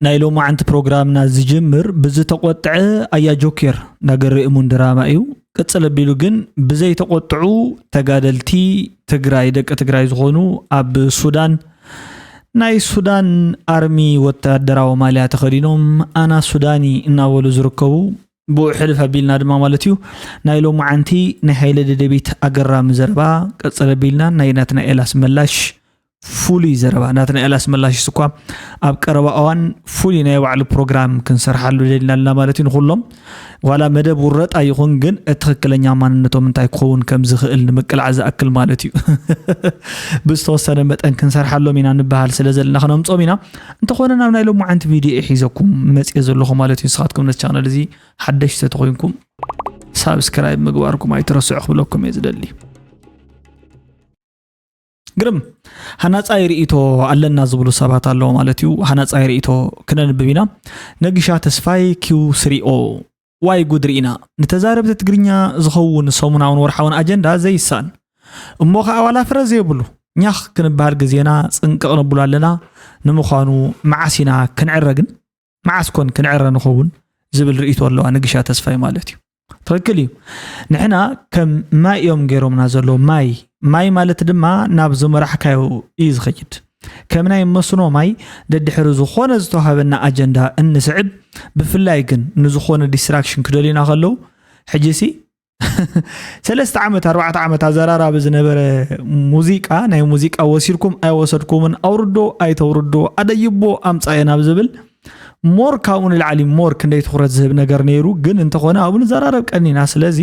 ናይ ሎማዓንቲ ፕሮግራምና ዝጅምር ብዝተቖጥዐ ኣያ ጆኬር ናገሪ እሙን ድራማ እዩ። ቅጽል ኣቢሉ ግን ብዘይተቖጥዑ ተጋደልቲ ትግራይ፣ ደቂ ትግራይ ዝኾኑ ኣብ ሱዳን ናይ ሱዳን ኣርሚ ወታደራዊ ማልያ ተኸዲኖም ኣና ሱዳኒ እናበሉ ዝርከቡ ብኡ ሕልፍ ኣቢልና ድማ ማለት እዩ ናይ ሎማዓንቲ ናይ ሃይለ ደደቢት ኣገራሚ ዘረባ ቅጽል ኣቢልና ናይ ናትና ኤላስ መላሽ ፍሉይ ዘረባ ናትና ኤላስ መላሽስ እኳ ኣብ ቀረባ እዋን ፍሉይ ናይ ባዕሉ ፕሮግራም ክንሰርሓሉ ደሊና ኣለና ማለት እዩ። ንኩሎም ዋላ መደብ ውረጣ ይኹን ግን እቲ ትኽክለኛ ማንነቶም እንታይ ክኸውን ከም ዝኽእል ንምቅላዕ ዝኣክል ማለት እዩ። ብዝተወሰነ መጠን ክንሰርሓሎም ኢና ንበሃል ስለ ዘለና ክነምጾም ኢና። እንተኾነ ናብ ናይ ሎማዓንቲ ቪድዮ ሒዘኩም መጽየ ዘለኹ ማለት እዩ። ንስኻትኩም ነቲ ቻነል እዚ ሓደሽቲ ተተኮይንኩም ሳብስክራይብ ምግባርኩም ኣይትረስዑ ክብለኩም እየ ዝደሊ። ግርም ሃናጻይ ርእይቶ ኣለና ዝብሉ ሰባት ኣለዉ ማለት እዩ። ሃናጻይ ርእይቶ ክነንብብ ኢና። ነጊሻ ተስፋይ ኪው ስሪኦ ዋይ ጉድ ርኢና። ንተዛረብቲ ትግርኛ ዝኸውን ሰሙናውን ወርሓውን ኣጀንዳ ዘይሳን እሞ ኸዓ ዋላ ፍረ ዘይብሉ ኛኽ ክንበሃል ግዜና ጽንቅቕ ነብሎ ኣለና። ንምዃኑ መዓስ ኢና ክንዕረ ግን? መዓስ ኮን ክንዕረ ንኸውን ዝብል ርእይቶ ኣለዋ ንግሻ ተስፋይ ማለት እዩ። ትኽክል እዩ። ንሕና ከም ማይ እዮም ገይሮምና ዘሎ ማይ ማይ ማለት ድማ ናብ ዝመራሕካዮ እዩ ዝኸይድ። ከም ናይ መስኖ ማይ ደድሕሪ ዝኾነ ዝተዋህበና ኣጀንዳ እንስዕብ ብፍላይ ግን ንዝኾነ ዲስትራክሽን ክደልዩና ከለዉ ሕጂሲ ሰለስተ ዓመት ኣርባዕተ ዓመት ኣዘራራቢ ዝነበረ ሙዚቃ ናይ ሙዚቃ ወሲድኩም ኣይወሰድኩምን ኣውርዶ ኣይተውርዶ ኣደይቦ ኣምፃዮ ናብ ዝብል ሞር ካብኡ ንላዕሊ ሞር ክንደይ ትኩረት ዝህብ ነገር ነይሩ ግን እንተኾነ ኣብኡ ንዘራረብ ቀኒና ስለዚ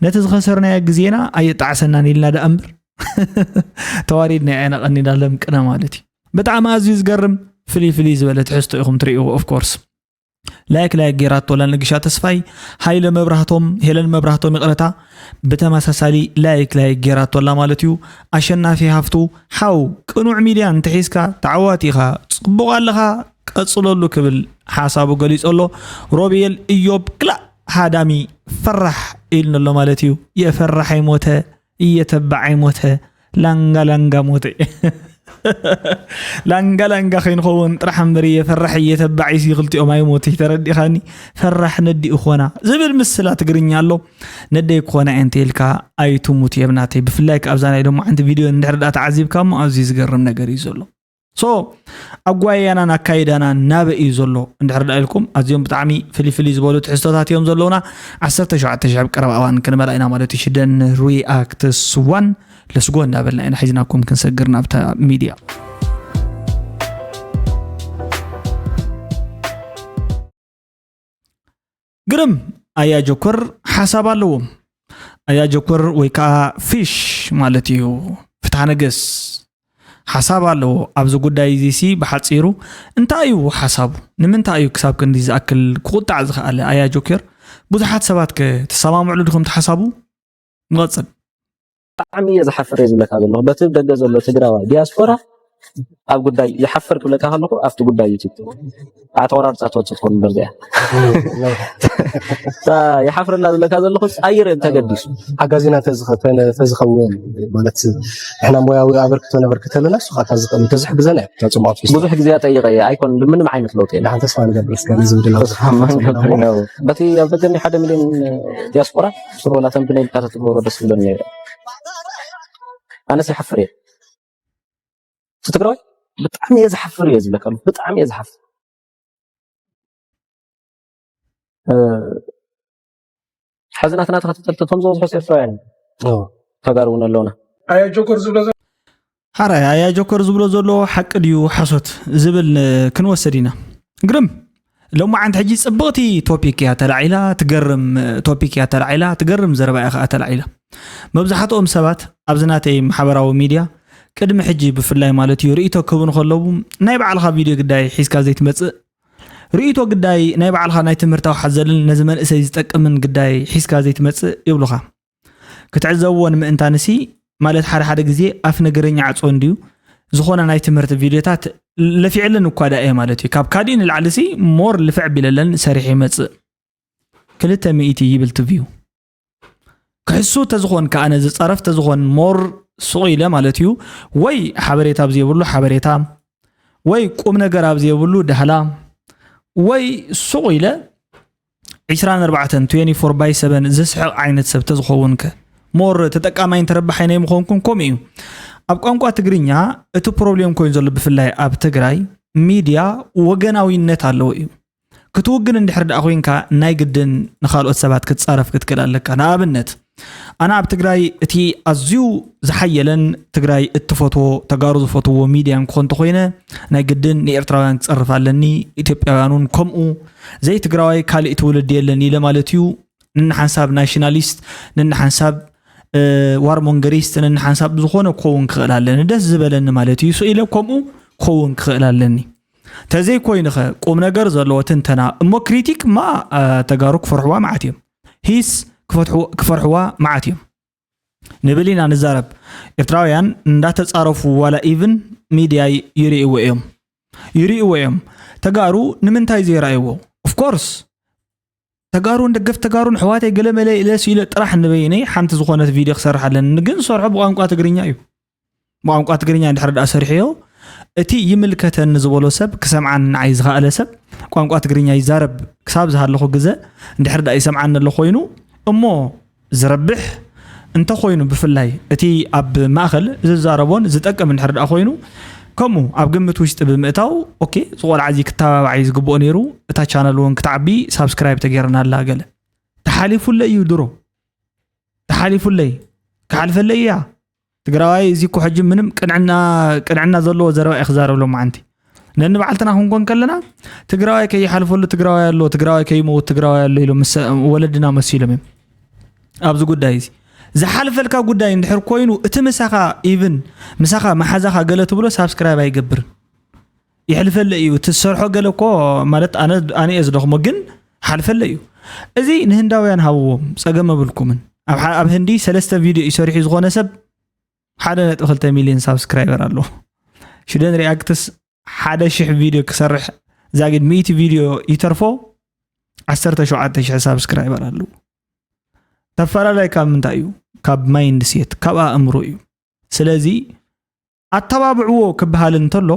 ነቲ ዝኸሰርናዮ ግዜና ኣየጣዕሰናን ኢልና ደኣ እምበር ተዋሪድና ኢና ቀኒና ለምቅና ማለት እዩ ብጣዕሚ ኣዝዩ ዝገርም ፍልይ ፍልይ ዝበለ ትሕዝቶ ኢኹም ትርእይዎ of course ላይክ ላይክ ጌራቶላ ንግሻ ተስፋይ ሃይለ መብራህቶም ሄለን መብራህቶም ይቕረታ ብተመሳሳሊ ላይክ ላይክ ጌራቶላ ማለት እዩ ኣሸናፊ ሃፍቱ ሓው ቅኑዕ ሚድያ እንተሒዝካ ተዓዋቲ ኢኻ ጽቡቕ ኣለኻ ቀጽለሉ ክብል ሓሳቡ ገሊጹ ኣሎ ሮቤል እዮብ ክላእ ሃዳሚ ፈራሕ ኢልንሎ ማለት እዩ የፈራሕ ኣይሞተ እየተባዕ ኣይሞተ ላንጋ ላንጋ ሞተ ላንጋ ላንጋ ከይንኸውን ጥራሕ እምበር እየፈራሕ እየተባዕ ኢሲ ክልቲኦም ኣይሞቱ ተረዲኻኒ ፈራሕ ነዲኡ ኮና ዝብል ምስላ ትግርኛ ኣሎ ነደይ ክኾና እየ እንተኢልካ ኣይትሙት የብናተይ ብፍላይ ካብዛ ናይ ደሞ ሓንቲ ቪድዮ እንድሕር ዳ ተዓዚብካ እሞ ኣዝዩ ዝገርም ነገር እዩ ዘሎ so ኣጓያያናን ኣካይዳናን ናበይ እዩ ዘሎ እንድሕር ዳ ኢልኩም ኣዝዮም ብጣዕሚ ፍልይ ፍልይ ዝበሉ ትሕዝቶታት እዮም ዘለውና ዓሰርተ ሸውዓተ ሺሕ ኣብ ቀረባ እዋን ክንመልኣ ኢና ማለት እዩ ሽደን ሪኣክትስ ዋን ለስጎ እንዳበልና ኢና ሒዝናኩም ክንሰግር ናብታ ሚድያ ግርም ኣያ ጆኮር ሓሳብ ኣለዎም ኣያ ጆኮር ወይ ከዓ ፊሽ ማለት እዩ ፍትሓ ነገስ ሓሳብ ኣለዎ ኣብዚ ጉዳይ እዚ ሲ ብሓፂሩ እንታይ እዩ ሓሳቡ ንምንታይ እዩ ክሳብ ክንዲ ዝኣክል ክቁጣዕ ዝኽኣለ ኣያ ጆኬር ብዙሓት ሰባት ከ ትሰማምዕሉ ድኹም ትሓሳቡ ንቐፅል ብጣዕሚ እየ ዝሓፍር እየ ዝብለካ ዘለኹ በቲ ደገ ዘሎ ትግራዋይ ዲያስፖራ ኣብ ጉዳይ ይሓፍር ክብለካ ከለኹ ኣብቲ ጉዳይ እዩ ኣተወራርፃ ትወፅእ ትኾን እምበር እዚኣ ይሓፍረላ ዝብለካ ዘለኹ ኣይርም ተገዲሱ ሓጋዚና ተዝኸውን ማለት ንሕና ሞያዊ ኣበርክቶ ነበርክተልና ንሱ ከዓ ዝኽእል ተዝሕግዘና እዩ ተፅምዖት ብዙሕ ግዜ ጠይቀ እየ ኣይኮን ብምንም ዓይነት ለውጢ የለ ሓን ተስፋ ንገብር እስከ ነዚ ምድላው በቲ ኣብ ደገ ናይ ሓደ ሚሊዮን ዲያስፖራ ስሮ ናተን ብነይ ብቃተ ትገብሮ ደስ ዝብለኒ ነይረ ኣነስ ይሓፍር እየ ትግራዋይ ብጣዕሚ እየ ዝሓፍር እየ ዝብለካ ብጣዕሚ እየ ዝሓፍር ሓዚ ናትና ተኸታተልቲ ከም ዝበዝሑ ኤርትራውያን ተጋሩ እውን ኣለውና ኣያ ጆከር ዝብሎ ሓራይ ኣያ ጆከር ዝብሎ ዘሎ ሓቂ ድዩ ሓሶት ዝብል ክንወስድ ኢና ግርም ሎማዓንቲ ሕጂ ፅብቕቲ ቶፒክ እያ ተላዒላ ትገርም ቶፒክ እያ ተላዒላ ትገርም ዘረባ እያ ከዓ ተላዒላ መብዛሕትኦም ሰባት ኣብዚ ናተይ ማሕበራዊ ሚድያ ቅድሚ ሕጂ ብፍላይ ማለት እዩ ርእይቶ ክህቡ ንከለዉ ናይ ባዕልኻ ቪድዮ ግዳይ ሒዝካ ዘይትመፅእ ርእይቶ ግዳይ ናይ ባዕልኻ ናይ ትምህርታዊ ሓዘልን ነዚ መንእሰይ ዝጠቅምን ግዳይ ሒዝካ ዘይትመፅእ ይብሉኻ ክትዕዘብዎ ንምእንታንሲ ማለት ሓደ ሓደ ግዜ ኣፍ ነገረኛ ዕፅወ እንድዩ ዝኾነ ናይ ትምህርቲ ቪድዮታት ለፊዕለን እኳ ዳ እየ ማለት እዩ ካብ ካዲኡ ንላዕሊ ሲ ሞር ልፍዕ ቢለለን ሰሪሕ ይመፅእ ክልተ ሚእቲ ይብል ትቪው ክሕሱ ተዝኾን ከኣ ነዚ ጸረፍ ተዝኾን ሞር ሱቕ ኢለ ማለት እዩ ወይ ሓበሬታ ኣብ ዘይብሉ ሓበሬታ ወይ ቁም ነገር ኣብ ዘይብሉ ዳህላ ወይ ሱቕ ኢለ 24 24/7 ዝስሕቕ ዓይነት ሰብ ተዝኸውን ከ? ሞር ተጠቃማይን ተረባሓይ ናይ ምኾንኩን ከምኡ እዩ። ኣብ ቋንቋ ትግርኛ እቲ ፕሮብሌም ኮይኑ ዘሎ ብፍላይ ኣብ ትግራይ ሚድያ ወገናዊነት ኣለዎ እዩ። ክትውግን እንድሕር ደኣ ኮይንካ ናይ ግድን ንኻልኦት ሰባት ክትጻረፍ ክትክእል ኣለካ። ንኣብነት ኣነ ኣብ ትግራይ እቲ ኣዝዩ ዝሓየለን ትግራይ እትፈትዎ ተጋሩ ዝፈትዎ ሚድያ እንክኾን እንተኾይነ ናይ ግድን ንኤርትራውያን ክጸርፍ ኣለኒ፣ ኢትዮጵያውያን እውን ከምኡ። ዘይትግራዋይ ካሊእ ትውልዲ የለን ኢለ ማለት እዩ። ንንሓንሳብ ናሽናሊስት፣ ንንሓንሳብ ዋርሞንገሪስት፣ ንንሓንሳብ ዝኾነ ክኸውን ክኽእል ኣለኒ፣ ደስ ዝበለኒ ማለት እዩ። ስኢለ ከምኡ ክኸውን ክኽእል ኣለኒ። ተዘይኮይንኸ ቁም ነገር ዘለዎ ትንተና እሞ ክሪቲክ ማ ተጋሩ ክፈርሕዋ መዓት እዮም። ሂስ ክፈርሕዋ መዓት እዮም። ንብል ኢና ንዛረብ። ኤርትራውያን እንዳተጻረፉ ዋላ ኢቭን ሚድያ ይርእይዎ እዮም ይርእይዎ እዮም። ተጋሩ ንምንታይ ዘይረኣይዎ? ኦፍኮርስ ተጋሩን ደገፍ ተጋሩን ኣሕዋተይ ገለመለ ኢለ ስኢለ ጥራሕ ንበይነይ ሓንቲ ዝኾነት ቪድዮ ክሰርሕ ኣለኒ፣ ግን ዝሰርሖ ብቋንቋ ትግርኛ እዩ። ብቋንቋ ትግርኛ እንድሕር ደኣ ሰሪሐዮ እቲ ይምልከተኒ ዝበሎ ሰብ ክሰምዓኒ ንዓይ ዝኸኣለ ሰብ ቋንቋ ትግርኛ ይዛረብ ክሳብ ዝሃለኹ ግዘ እንድሕር ደኣ ይሰምዓኒ ኣሎ ኮይኑ እሞ ዝረብሕ እንተኾይኑ ብፍላይ እቲ ኣብ ማእኸል ዝዛረቦን ዝጠቅም እንድሕር ደኣ ኮይኑ ከምኡ ኣብ ግምት ውሽጢ ብምእታው ኦኬ እዚ ቆልዓ እዚ ክተባባዕ እዩ ዝግብኦ ነይሩ እታ ቻነል እውን ክትዓቢ ሳብስክራይብ ተገይርና ኣላ ገለ ተሓሊፉለይ እዩ ድሮ ተሓሊፉለይ ክሓልፈለይ እያ ትግራዋይ እዚ እኮ ሕጂ ምንም ቅንዕና ቅንዕና ዘለዎ ዘረባ እዩ ክዛረብ ሎማዓንቲ ነንባዕልትና ክንኮን ከለና ትግራዋይ ከይሓልፈሉ ትግራዋይ ኣሎ ትግራዋይ ከይመውት ትግራዋይ ኣሎ ኢሎም ምስ ወለድና መሲሎም እዮም ኣብዚ ጉዳይ እዚ ዝሓልፈልካ ጉዳይ እንድሕር ኮይኑ እቲ ምሳኻ ኢቭን ምሳኻ መሓዛኻ ገለ ትብሎ ሳብስክራይብ ኣይገብርን ይሕልፈለ እዩ ትሰርሖ ገለ እኮ ማለት ኣነ ኣነ እየ ዝደኽሞ ግን ሓልፈለ እዩ እዚ ንህንዳውያን ሃብዎም ጸገም ኣብልኩምን ኣብ ኣብ ህንዲ ሰለስተ ቪድዮ ይሰርሑ ዝኾነ ሰብ ሓደ ነጥቢ ክልተ ሚሊዮን ሳብስክራይበር ኣለዎ ሽደን ሪኣክትስ ሓደ ሽሕ ቪድዮ ክሰርሕ ዛጊድ ሚእቲ ቪድዮ ይተርፎ ዓሰርተ ሸውዓተ ሽሕ ሳብስክራይበር ኣለዎ ተፈላለይ ካብ ምንታይ እዩ ካብ ማይንድ ሴት ካብ ኣእምሮ እዩ ስለዚ ኣተባብዕዎ ክበሃል እንተሎ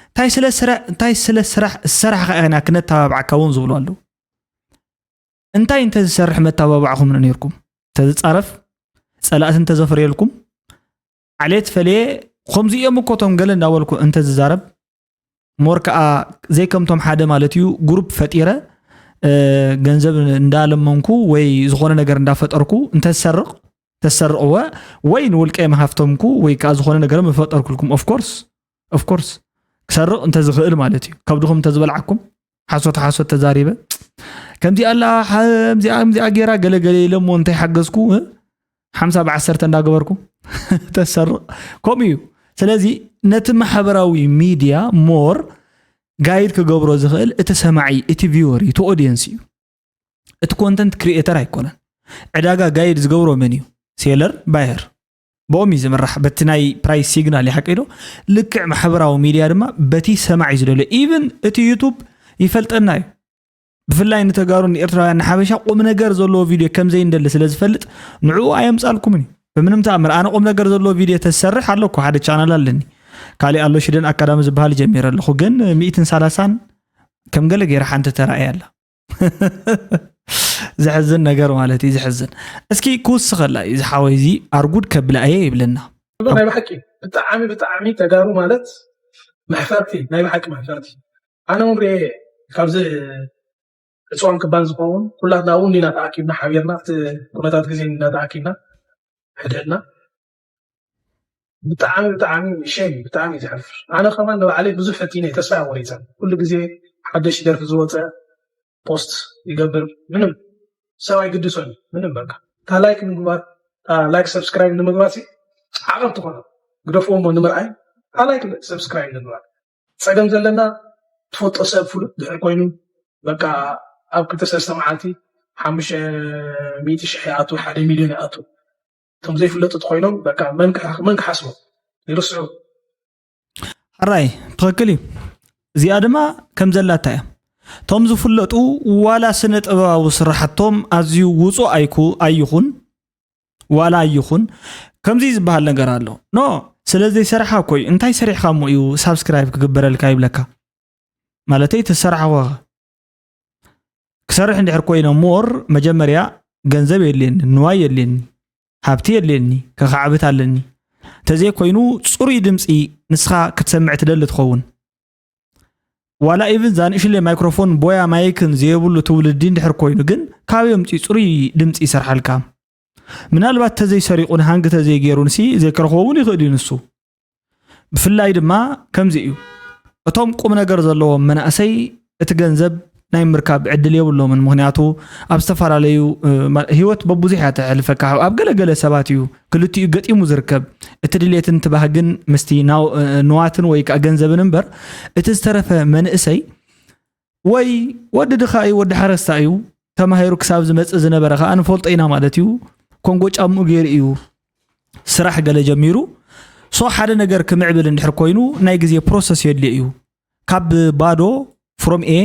እንታይ ስለ ስራሕ እንታይ ስለ ስራሕ ዝሰራሕካ ኢና ክነተባብዓካ እውን ዝብሉ ኣለዉ እንታይ እንተ ዝሰርሕ መተባባዕኹም ነይርኩም ተዝፃረፍ ፀላእቲ እንተዘፍርየልኩም ዓሌት ፈለየ ከምዚ እዮም እኮ ቶም ገለ እንዳበልኩ እንተ ዝዛረብ ሞር ከዓ ዘይከምቶም ሓደ ማለት እዩ ግሩፕ ፈጢረ ገንዘብ እንዳለመንኩ ወይ ዝኾነ ነገር እንዳፈጠርኩ እንተሰርቕ ተሰርቕወ ወይ ንውልቀ መሃፍተምኩ ወይ ከዓ ዝኾነ ነገር ምፈጠርኩልኩም ኦፍኮርስ ኦፍኮርስ ክሰርቕ እንተዝኽእል ማለት እዩ ከብድኹም እንተዝበልዓኩም ሓሶት ሓሶት ተዛሪበ ከምዚኣ ኣላ ከምዚኣ ከምዚኣ ገይራ ገለገለ ኢለ እሞ እንታይ ሓገዝኩ ሓምሳ ብዓሰርተ እንዳገበርኩ ተሰርቕ ከምኡ እዩ ስለዚ ነቲ ማሕበራዊ ሚድያ ሞር ጋይድ ክገብሮ ዝኽእል እቲ ሰማዒ እቲ ቪወር እዩ እቲ ኦዲየንስ እዩ እቲ ኮንተንት ክሪኤተር ኣይኮነን ዕዳጋ ጋይድ ዝገብሮ መን እዩ ሴለር ባየር ብኦም እዩ ዝምራሕ በቲ ናይ ፕራይስ ሲግናል ይሓቀ ዶ ልክዕ ማሕበራዊ ሚድያ ድማ በቲ ሰማዒ ዝደልዮ ኢቨን እቲ ዩቱብ ይፈልጠና እዩ ብፍላይ ንተጋሩ ንኤርትራውያን ንሓበሻ ቁም ነገር ዘለዎ ቪድዮ ከምዘይ እንደሊ ስለ ዝፈልጥ ንዕኡ ኣየምጻልኩምን እዩ ብምንም ተኣምር ኣነ ቁም ነገር ዘለዎ ቪድዮ ተሰርሕ ኣለኩ ሓደ ቻናል ኣለኒ ካሊእ ኣሎ ሽደን ኣካዳሚ ዝበሃል ጀሚረ ኣለኹ ግን ሚእትን ሰላሳን ከም ገለ ገይረ ሓንቲ ተራእያ ኣላ ዘሕዝን ነገር ማለት እዩ ዘሕዝን እስኪ ክውስኸላ እዩ ዝሓወይ እዚ ኣርጉድ ከብላ እየ ይብለና ናይ ብሓቂ ብጣዕሚ ብጣዕሚ ተጋሩ ማለት መሕፈርቲ ናይ ብሓቂ መሕፈርቲ ኣነ እውን ርኤ ካብዚ ዕፅዋን ክባን ዝኸውን ኩላትና እውን ኢና ተኣኪብና ሓቢርና ኣብቲ ኩነታት ግዜ ኢና ተኣኪብና ሕድሕድና ብጣዕሚ ብጣዕሚ ሸም ብጣዕሚ እዩ ዘሕፍር ኣነ ከማን ንባዕለይ ብዙሕ ፈቲነ ተስፋ ቆሪፀ ኩሉ ግዜ ሓደሽ ደርፊ ዝወፀ ፖስት ይገብር ምንም ሰብ ኣይግድሶን ምንም በቃ እታ ላይክ ምግባር እታ ላይክ ሰብስክራይብ ንምግባር ዓቐብ ትኾኖ ግደፍዎ እሞ ንምርኣይ እታ ላይክ ሰብስክራይብ ንምግባር ፀገም ዘለና ትፈልጦ ሰብ ፍሉጥ ድሕር ኮይኑ በቃ ኣብ ክልተ ሰለስተ መዓልቲ ሓሙሽተ ሚእቲ ሽሕ ይኣቱ ሓደ ሚልዮን ይኣቱ እቶም ዘይፍለጡ ተኮይኖም በቃ መን ክሓ- መን ክሓስቦ ይርስዑ ሕራይ ትኽክል እዩ እዚኣ ድማ ከም ዘላታ እያ እቶም ዝፍለጡ ዋላ ስነ ጥበባዊ ስራሕቶም ኣዝዩ ውፁእ ኣይኩ ኣይኹን ዋላ ኣይኹን ከምዚ ዝበሃል ነገር ኣሎ ኖ ስለ ዘይሰራሕካ እኮ እዩ እንታይ ሰሪሕካ እሞ እዩ ሳብስክራይብ ክግበረልካ ይብለካ ማለተይ ተሰራሕኮ ክሰርሕ እንድሕር ኮይነ ሞር መጀመርያ ገንዘብ የድልየኒ፣ ንዋይ የድልየኒ፣ ሃብቲ የድልየኒ፣ ከኻዕብት ኣለኒ። እንተዘይኮይኑ ጽሩይ ድምፂ ንስኻ ክትሰምዕ ትደሊ ትኸውን። ዋላ ኢቭን ዛንእሽለ ማይክሮፎን ቦያ ማይክን ዘየብሉ ትውልዲ እንድሕር ኮይኑ ግን ካብ የምፂ ጽሩይ ድምፂ ይሰርሓልካ። ምናልባት ተዘይሰሪቑን ሃንግ ተዘይገይሩን ሲ ዘይክረኽቦ እውን ይኽእል እዩ ንሱ። ብፍላይ ድማ ከምዚ እዩ፣ እቶም ቁም ነገር ዘለዎም መናእሰይ እቲ ገንዘብ ናይ ምርካብ ዕድል የብሎምን። ምክንያቱ ኣብ ዝተፈላለዩ ህይወት በብዙሕ እያ ተሕልፈካ። ኣብ ገለገለ ሰባት እዩ ክልቲኡ ገጢሙ ዝርከብ፣ እቲ ድሌትን እቲ ባህግን ምስቲ ንዋትን ወይ ከዓ ገንዘብን እምበር፣ እቲ ዝተረፈ መንእሰይ ወይ ወዲ ድኻ እዩ፣ ወዲ ሓረስታ እዩ፣ ተማሂሩ ክሳብ ዝመፅእ ዝነበረ ከዓ ንፈልጦ ኢና ማለት እዩ። ኮንጎ ጫምኡ ገይሩ እዩ ስራሕ ገለ ጀሚሩ። ሶ ሓደ ነገር ክምዕብል እንድሕር ኮይኑ ናይ ግዜ ፕሮሰስ የድልዮ እዩ። ካብ ባዶ from A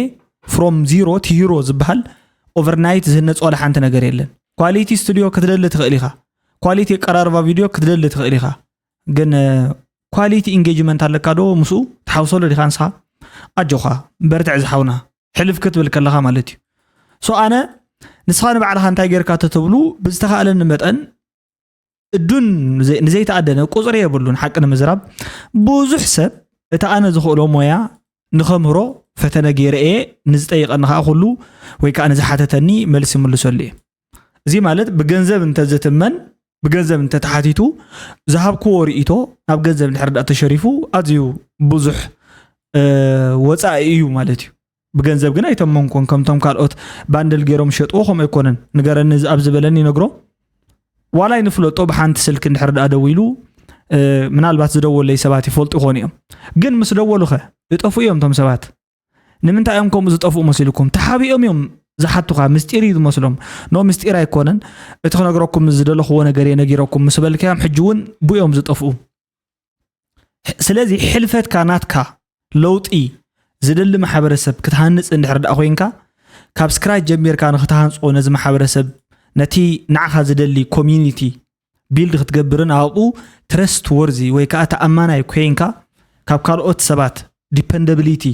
from zero to hero ዝበሃል ኦቨርናይት ዝህነፅ ዋላ ሓንቲ ነገር የለን። ኳሊቲ ስቱዲዮ ክትደሊ ትኽእል ኢኻ። ኳሊቲ ኣቀራርባ ቪድዮ ክትደሊ ትኽእል ኢኻ። ግን ኳሊቲ ኢንጌጅመንት ኣለካ ዶ ምስኡ ትሓውሰሉ ዲኻ ንስኻ? ኣጆኻ በርትዕ ዝሓውና፣ ሕልፍ ክትብል ከለኻ ማለት እዩ። ሶ ኣነ ንስኻ ንባዕልኻ እንታይ ጌርካ ተተብሉ ብዝተኻእለኒ መጠን እዱን ንዘይተኣደነ ቁፅሪ የብሉን። ሓቂ ንምዝራብ ብዙሕ ሰብ እቲ ኣነ ዝኽእሎ ሞያ ንኸምህሮ ፈተነ ገይረ እየ፣ ንዝጠይቐኒ ከዓ ኩሉ ወይ ከዓ ንዝሓተተኒ መልሲ ይምልሰሉ እየ። እዚ ማለት ብገንዘብ እንተዝትመን ብገንዘብ እንተተሓቲቱ ዝሃብክዎ ርእይቶ ናብ ገንዘብ እንድሕር ዳኣ ተሸሪፉ ኣዝዩ ብዙሕ ወፃኢ እዩ ማለት እዩ። ብገንዘብ ግን ኣይተመንኩን። ከምቶም ካልኦት ባንድል ገይሮም ዝሸጥዎ ከምኡ ኣይኮነን። ንገረኒ ኣብዚ በለኒ ይነግሮ። ዋላ ይንፍለጦ ብሓንቲ ስልኪ እንድሕር ዳኣ ደዊሉ ምናልባት ዝደወለይ ሰባት ይፈልጡ ይኾኑ እዮም። ግን ምስ ደወሉኸ ዝጠፍኡ እዮም እቶም ሰባት። ንምንታይ እዮም ከምኡ ዝጠፍኡ መሲልኩም? ተሓቢኦም እዮም ዝሓቱኻ። ምስጢር እዩ ዝመስሎም። ኖ ምስጢር ኣይኮነን፣ እቲ ክነግረኩም ዝደለኽዎ ነገር እየ ነጊረኩም ምስ በልካዮም ሕጂ እውን ብኡ እዮም ዝጠፍኡ። ስለዚ ሕልፈትካ ናትካ ለውጢ ዝደሊ ማሕበረሰብ ክትሃንፅ እንድሕር ደኣ ኮይንካ ካብ ስክራች ጀሚርካ ንክትሃንፅዎ ነዚ ማሕበረሰብ ነቲ ንዓኻ ዝደሊ ኮሚዩኒቲ ቢልድ ክትገብርን ኣብኡ ትረስት ወርዚ ወይ ከዓ ተኣማናይ ኮይንካ ካብ ካልኦት ሰባት ዲፐንደብሊቲ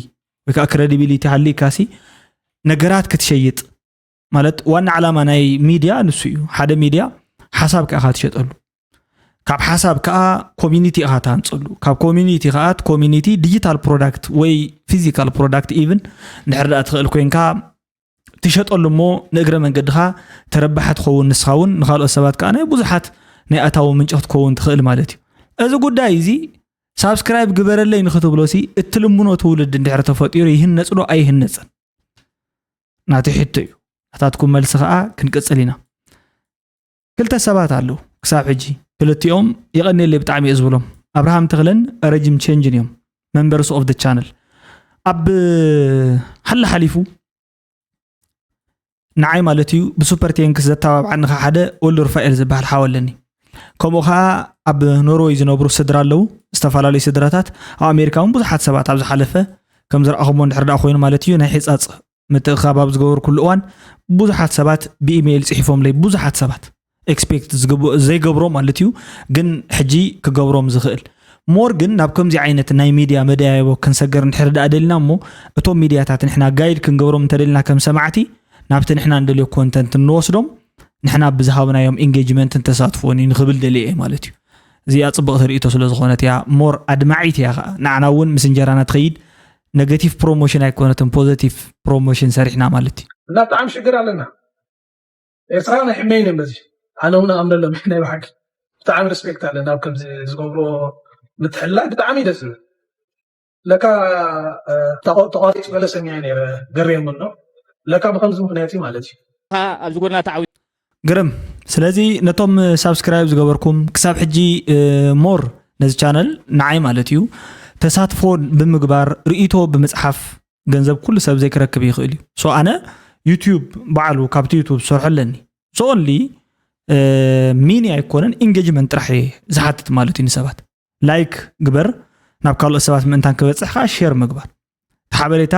ወይ ከዓ ክረዲቢሊቲ ሃሊካሲ ነገራት ክትሸይጥ ማለት ዋና ዓላማ ናይ ሚድያ ንሱ እዩ። ሓደ ሚድያ ሓሳብ ከዓ ትሸጠሉ፣ ካብ ሓሳብ ከዓ ኮሚኒቲ ኢኻ ትሃንፀሉ፣ ካብ ኮሚኒቲ ከዓ ኮሚኒቲ ዲጂታል ፕሮዳክት ወይ ፊዚካል ፕሮዳክት ኢቭን እንድሕር ደኣ ትኽእል ኮይንካ ትሸጠሉ እሞ ንእግረ መንገድኻ ተረባሒ ትኸውን ንስኻ እውን ንካልኦት ሰባት ከዓ ናይ ብዙሓት ናይ ኣታዊ ምንጭ ክትከውን ትኽእል ማለት እዩ። እዚ ጉዳይ እዚ ሳብስክራይብ ግበረለይ ንክትብሎ ሲ እትልምኖ ትውልድ እንድሕር ተፈጢሩ ይህነፅ ዶ ኣይህነፅን? ናተይ ሕቶ እዩ። ናታትኩም መልሲ ከዓ ክንቅፅል ኢና። ክልተ ሰባት ኣለዉ ክሳብ ሕጂ ክልቲኦም የቐንየለይ ብጣዕሚ እየ ዝብሎም፣ ኣብርሃም ተኽለን ረጅም ቼንጅን እዮም members of the channel። ኣብ ሓላ ሓሊፉ ንዓይ ማለት እዩ ብሱፐር ቴንክስ ዘተባብዓኒ ከዓ ሓደ ወልዱ ሩፋኤል ዝበሃል ሓው ኣለኒ። ከምኡ ከዓ ኣብ ኖርወይ ዝነብሩ ስድራ ኣለዉ፣ ዝተፈላለዩ ስድራታት ኣብ ኣሜሪካ እውን ብዙሓት ሰባት ኣብ ዝሓለፈ ከም ዝረኣኹሞ እንድሕር ደኣ ኮይኑ ማለት እዩ ናይ ሒፃፅ ምትእኻብ ኣብ ዝገበርኩሉ እዋን ብዙሓት ሰባት ብኢሜይል ፅሒፎምለይ፣ ብዙሓት ሰባት ኤክስፔክት ዘይገብሮ ማለት እዩ፣ ግን ሕጂ ክገብሮም ዝኽእል ሞር ግን ናብ ከምዚ ዓይነት ናይ ሚድያ መደያየቦ ክንሰገር እንድሕር ደኣ ደልና እሞ እቶም ሚድያታት ንሕና ጋይድ ክንገብሮም እንተደልና ከም ሰማዕቲ ናብቲ ንሕና እንደልዮ ኮንተንት እንወስዶም ንሕና ብዝሃብናዮም ኢንጌጅመንትን ተሳትፎን እዩ ንኽብል ደልየ እየ ማለት እዩ። እዚኣ ፅብቕቲ ርእይቶ ስለ ዝኾነት እያ ሞር ኣድማዒት እያ ከዓ ንዓና እውን ምስ እንጀራና ትኸይድ ነገቲቭ ፕሮሞሽን ኣይኮነትን ፖዘቲቭ ፕሮሞሽን ሰሪሕና ማለት እዩ። እና ብጣዕሚ ሽግር ኣለና። ኤርትራ ናይ ሕመይ ነም በዚ ኣነ እውን ኣምለሎም ናይ ብሓቂ ብጣዕሚ ሪስፔክት ኣለና ኣብ ከምዚ ዝገብሮ ምትሕልላይ ብጣዕሚ ደስ ዝብል ለካ ተቋሪፅ መለሰኛ ነረ ገሬም ነው ለካ ብከምዚ ምክንያት ማለት እዩ። ኣብዚ ጎና ተዓዊ ግርም። ስለዚ ነቶም ሳብስክራይብ ዝገበርኩም ክሳብ ሕጂ ሞር ነዚ ቻነል ንዓይ ማለት እዩ ተሳትፎ ብምግባር ርእይቶ ብምፅሓፍ ገንዘብ ኩሉ ሰብ ዘይክረክብ ይኽእል እዩ። ሶ ኣነ ዩቲዩብ ባዕሉ ካብቲ ዩቱብ ዝሰርሖ ኣለኒ። ሶ ኦንሊ ሚኒ ኣይኮነን ኢንጌጅመንት ጥራሕ እየ ዝሓትት ማለት እዩ። ንሰባት ላይክ ግበር ናብ ካልኦት ሰባት ምእንታን ክበፅሕ ከዓ ሼር ምግባር ሓበሬታ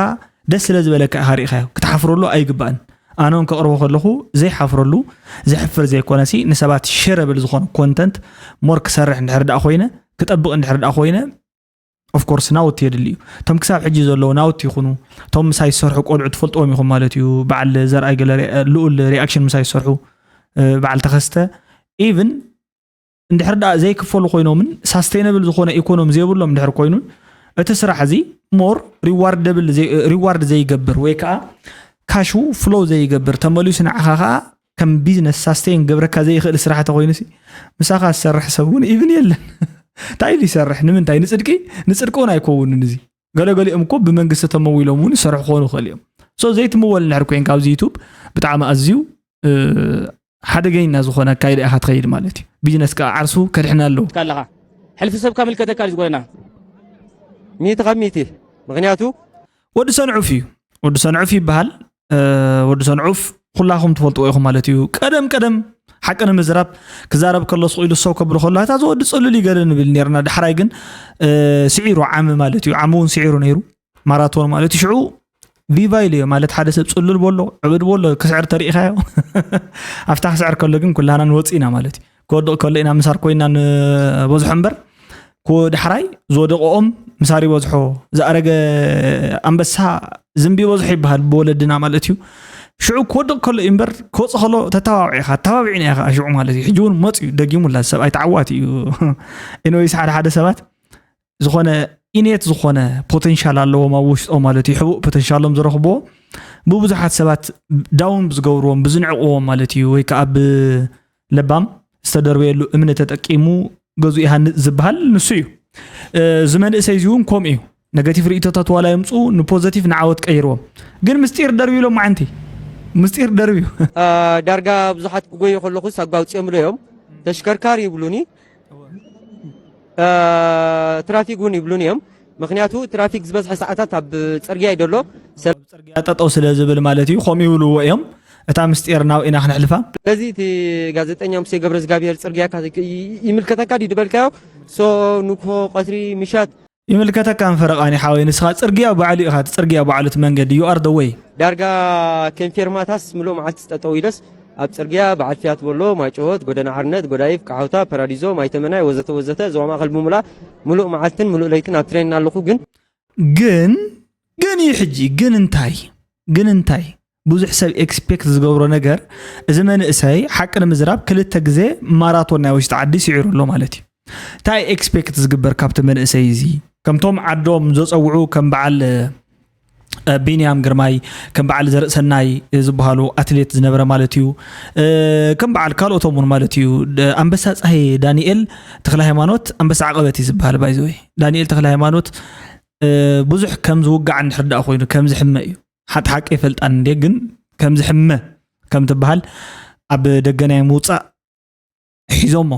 ደስ ስለ ዝበለካ ኢኻ ርኢኻዮ ክትሓፍረሉ ኣይግባእን። ኣነ እውን ከቕርቦ ከለኹ ዘይሓፍረሉ ዘሕፍር ዘይኮነሲ ንሰባት ሸረብል ዝኾነ ኮንተንት ሞር ክሰርሕ እንድሕር ደኣ ኮይነ ክጠብቕ እንድሕር ደኣ ኮይነ of course ናውቲ የድሊ እዩ። እቶም ክሳብ ሕጂ ዘለዉ ናውቲ ይኹኑ፣ እቶም ምሳይ ዝሰርሑ ቆልዑ ትፈልጥዎም ኢኹም ማለት እዩ። በዓል ዘርኣይ ገለ ሪኣ- ልኡል ሪኣክሽን ምሳይ ዝሰርሑ፣ እ፣ በዓል ተኸስተ፣ ኢቭን እንድሕር ደኣ ዘይክፈሉ ኮይኖምን ሳስቴነብል ዝኾነ ኢኮኖሚ ዘይብሎም እንድሕር ኮይኑን፣ እቲ ስራሕ እዚ ሞር ሪዋርደብል ዘይ- ሪዋርድ ዘይገብር ወይ ከዓ ካሹ ፍሎው ዘይገብር፣ ተመሊሱ ንዓኻ ከዓ ከም ቢዝነስ ሳስቴን ገብረካ ዘይኽእል ስራሕ ተኮይኑሲ፣ ምሳኻ ዝሰርሕ ሰብ እውን ኢቭን የለን። እንታይ ኢሉ ይሰርሕ? ንምንታይ? ንፅድቂ ንፅድቂ እውን ኣይከውንን። እዚ ገለገሊኦም እኮ ብመንግስቲ ተመዊሎም እውን ይሰርሑ ክኾኑ ይኽእል እዮም። ሶ ዘይትምወል እንድሕር ኮይንካ ኣብዚ ዩቱብ ብጣዕሚ ኣዝዩ ሓደገኛ ዝኾነ ኣካይዳ ኢኻ ትኸይድ ማለት እዩ። ቢዝነስ ከዓ ዓርሱ ከድሕን ኣለዎ። ኣለኻ። ሕልፊ ሰብካ ምልከተካ እዩ ዝጎደና። ሚእቲ ካብ ሚእቲ። ምኽንያቱ ወዲ ሰንዑፍ እዩ። ወዲ ሰንዑፍ ይበሃል። ወዲ ሰንዑፍ ኩላኹም ትፈልጥዎ ኢኹም ማለት እዩ። ቀደም ቀደም ሓቂ ንምዝራብ ክዛረብ ከሎ ስቕ ኢሉ ሰው ከብሎ ከሎ እታ ዝወዲ ጽሉል ይገለ ንብል ነርና። ዳሕራይ ግን ስዒሩ ዓሚ ማለት እዩ። ዓሚ እውን ስዒሩ ነይሩ። ማራቶን ማለት ሽዑ ቪቫ ኢሉ ማለት ሓደ ሰብ ጽሉል በሎ ዕብድ በሎ ክስዕር ተሪኢኻዮ። ኣብታ ክስዕር ከሎ ግን ኩላና ንወፅእና ማለት እዩ። ክወድቕ ከሎ ኢና ምሳር ኮይና ንበዝሖ እምበር፣ ክወ- ዳሕራይ ዝወደቐኦም ምሳር ይበዝሖ። ዝኣረገ ኣንበሳ ዝንቢ ይበዝሖ ይበሃል ብወለድና ማለት እዩ። ሽዑ ክወድቕ ከሎ እዩ እምበር ክወፅእ ከሎ ተተባብዒ ኢኻ፣ ተባብዒና ኢኻ ሽዑ ማለት እዩ። ሕጂ እውን መፅኡ ደጊሙላ ሰብኣይ ተዓዋቲ እዩ። ኢኖይስ ሓደ ሓደ ሰባት ዝኾነ ኢኔት ዝኾነ ፖቴንሻል ኣለዎም ኣብ ውሽጦም ማለት እዩ። ሕቡእ ፖቴንሻሎም ዝረኽብዎ ብብዙሓት ሰባት ዳውን ብዝገብርዎም ብዝንዕቕዎም ማለት እዩ። ወይ ከዓ ብለባም ዝተደርበየሉ እምኒ ተጠቂሙ ገዙ ይሃንፅ ዝበሃል ንሱ እዩ። እዚ መንእሰይ እዚ እውን ከምኡ እዩ። ነገቲቭ ርእቶታት ዋላ የምፁ ንፖዘቲቭ ንዓወት ቀይርዎም። ግን ምስጢር ደርብዩ ሎም ዓንቲ ምስጢር ደርብዩ ዳርጋ ብዙሓት ክጎዩ ከለኹስ ኣጓውፅኦም ኢሎም ተሽከርካሪ ይብሉኒ። ትራፊክ እውን ይብሉን እዮም። ምክንያቱ ትራፊክ ዝበዝሐ ሰዓታት ኣብ ፅርግያ እዩ ዘሎ። ሰብ ፅርግያ ጠጠው ስለ ዝብል ማለት እዩ። ከምኡ ይብልዎ እዮም። እታ ምስጢር ናብ ኢና ክነሕልፋ። ስለዚ እቲ ጋዜጠኛ ሙሴ ገብረዝጋብሔር ፅርግያ ይምልከተካ ድዩ ዝበልካዮ ሶ ንግሆ ቀትሪ ምሻት ይምልከተካ ንፈረቓኒ ሓወይ ንስኻ ፅርግያ ባዕሉ ኢኻ። እቲ ፅርግያ ባዕሉ እቲ መንገዲ you are the way። ዳርጋ ከም ፌርማታስ ምሉእ መዓልቲ ጠጠው ኢለስ ኣብ ፅርግያ በዓል ፊያት በሎ፣ ማይጨወት፣ ጎደና ሓርነት፣ ጎዳይፍ፣ ቃሖታ፣ ፓራዲዞ፣ ማይተመናይ ወዘተ ወዘተ ዞባ ማእኸል ብምሉኣ ምሉእ መዓልትን ምሉእ ለይትን ኣብ ትሬን ኣለኹ ግን ግን ግን እዩ ሕጂ ግን እንታይ ግን እንታይ ብዙሕ ሰብ ኤክስፔክት ዝገብሮ ነገር እዚ መንእሰይ ሓቂ ንምዝራብ ክልተ ግዜ ማራቶን ናይ ውሽጢ ዓዲ ስዒሩ ኣሎ ማለት እዩ። እንታይ ኤክስፔክት ዝግበር ካብቲ መንእሰይ እዚ ከምቶም ዓዶም ዘፀውዑ ከም በዓል ቢንያም ግርማይ ከም በዓል ዘርእሰናይ ዝበሃሉ ኣትሌት ዝነበረ ማለት እዩ። ከም በዓል ካልኦቶም እውን ማለት እዩ። ኣንበሳ ፀሃይ ዳንኤል ተክለ ሃይማኖት ኣንበሳ ዓቐበት እዩ ዝበሃል ባይዘወይ ዳንኤል ተክለ ሃይማኖት ብዙሕ ከም ዝውጋዕ እንድሕር ደኣ ኮይኑ ከም ዝሕመ እዩ። ሓቂ ሓቂ ይፈልጣን እንዴ ግን ከም ዝሕመ ከም ትበሃል ኣብ ደገ ናይ ምውፃእ ሒዞሞ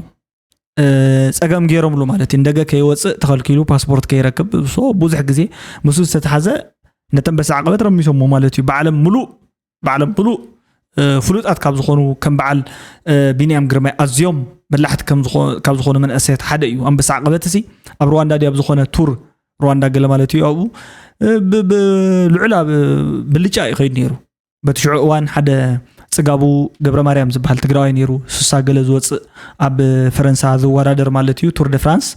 ፀገም ገይሮምሉ ማለት እዩ። እንደገ ከይወፅእ ተኸልኪሉ ፓስፖርት ከይረክብ ሶ ብዙሕ ግዜ ምስኡ ዝተተሓዘ ነተንበሳ ዓቐበት ረሚሶሞ ማለት እዩ። ባዕሎም ምሉእ ባዕሎም ምሉእ ፍሉጣት ካብ ዝኾኑ ከም በዓል ቢንያም ግርማይ ኣዝዮም በላሕቲ ካብ ዝኾኑ መናእሰያት ሓደ እዩ። ኣንበሳ ዓቐበት ሲ ኣብ ሩዋንዳ ድዩ ኣብ ዝኾነ ቱር ሩዋንዳ ገለ ማለት እዩ ኣብኡ ብልዑል ብልጫ እዩ ከይድ ነይሩ። በቲ ሽዑ እዋን ሓደ ፅጋቡ ገብረ ማርያም ዝበሃል ትግራዋይ ነይሩ። ስሳ ገለ ዝወፅእ ኣብ ፈረንሳ ዝወዳደር ማለት እዩ ቱር ደ ፍራንስ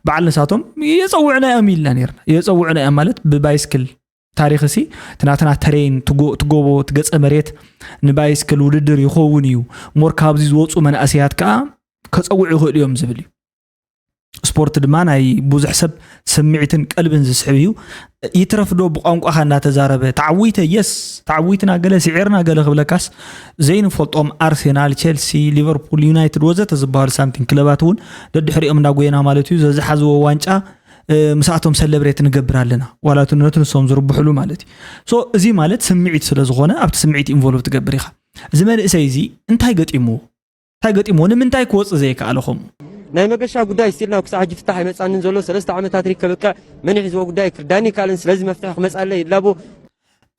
በዓል ንሳቶም የፀውዕና እዮም ኢልና ነርና። የፀውዕና እዮም ማለት ብባይስክል ታሪኽ ሲ እቲ ናትና ተሬን ትጎቦ ትገፀ መሬት ንባይስክል ውድድር ይኸውን እዩ። ሞር ካብዚ ዝወፁ መናእሰያት ከዓ ከፀውዑ ይኽእሉ እዮም ዝብል እዩ። ስፖርት ድማ ናይ ብዙሕ ሰብ ስምዒትን ቀልብን ዝስሕብ እዩ። ይትረፍዶ ብቋንቋኻ እናተዛረበ ተዓዊተ የስ ተዓዊትና ገለ ስዒርና ገለ ክብለካስ ዘይንፈልጦም ኣርሴናል፣ ቸልሲ፣ ሊቨርፑል፣ ዩናይትድ ወዘተ ዝበሃሉ ሳንቲን ክለባት እውን ደድሕሪኦም እናጎየና ማለት እዩ ዘዝሓዝዎ ዋንጫ ምስኣቶም ሰለብሬት ንገብር ኣለና ዋላ እቲ ነቲ ንሶም ዝርብሕሉ ማለት እዩ። ሶ እዚ ማለት ስምዒት ስለ ዝኾነ ኣብቲ ስምዒት ኢንቮልቭ ትገብር ኢኻ። እዚ መንእሰይ እዚ እንታይ ገጢምዎ እንታይ ገጢምዎ ንምንታይ ክወፅእ ዘይከኣለ ከምኡ? ናይ መገሻ ጉዳይ ስቲል ናብ ክሳዕ ሕጂ ፍታሕ ኣይመፃንን ዘሎ ሰለስተ ዓመታት ሪከበካ መን ይሕዝዎ ጉዳይ ክርዳኒ ይከኣልን ስለዚ መፍትሒ ክመፃለይ ይላቦ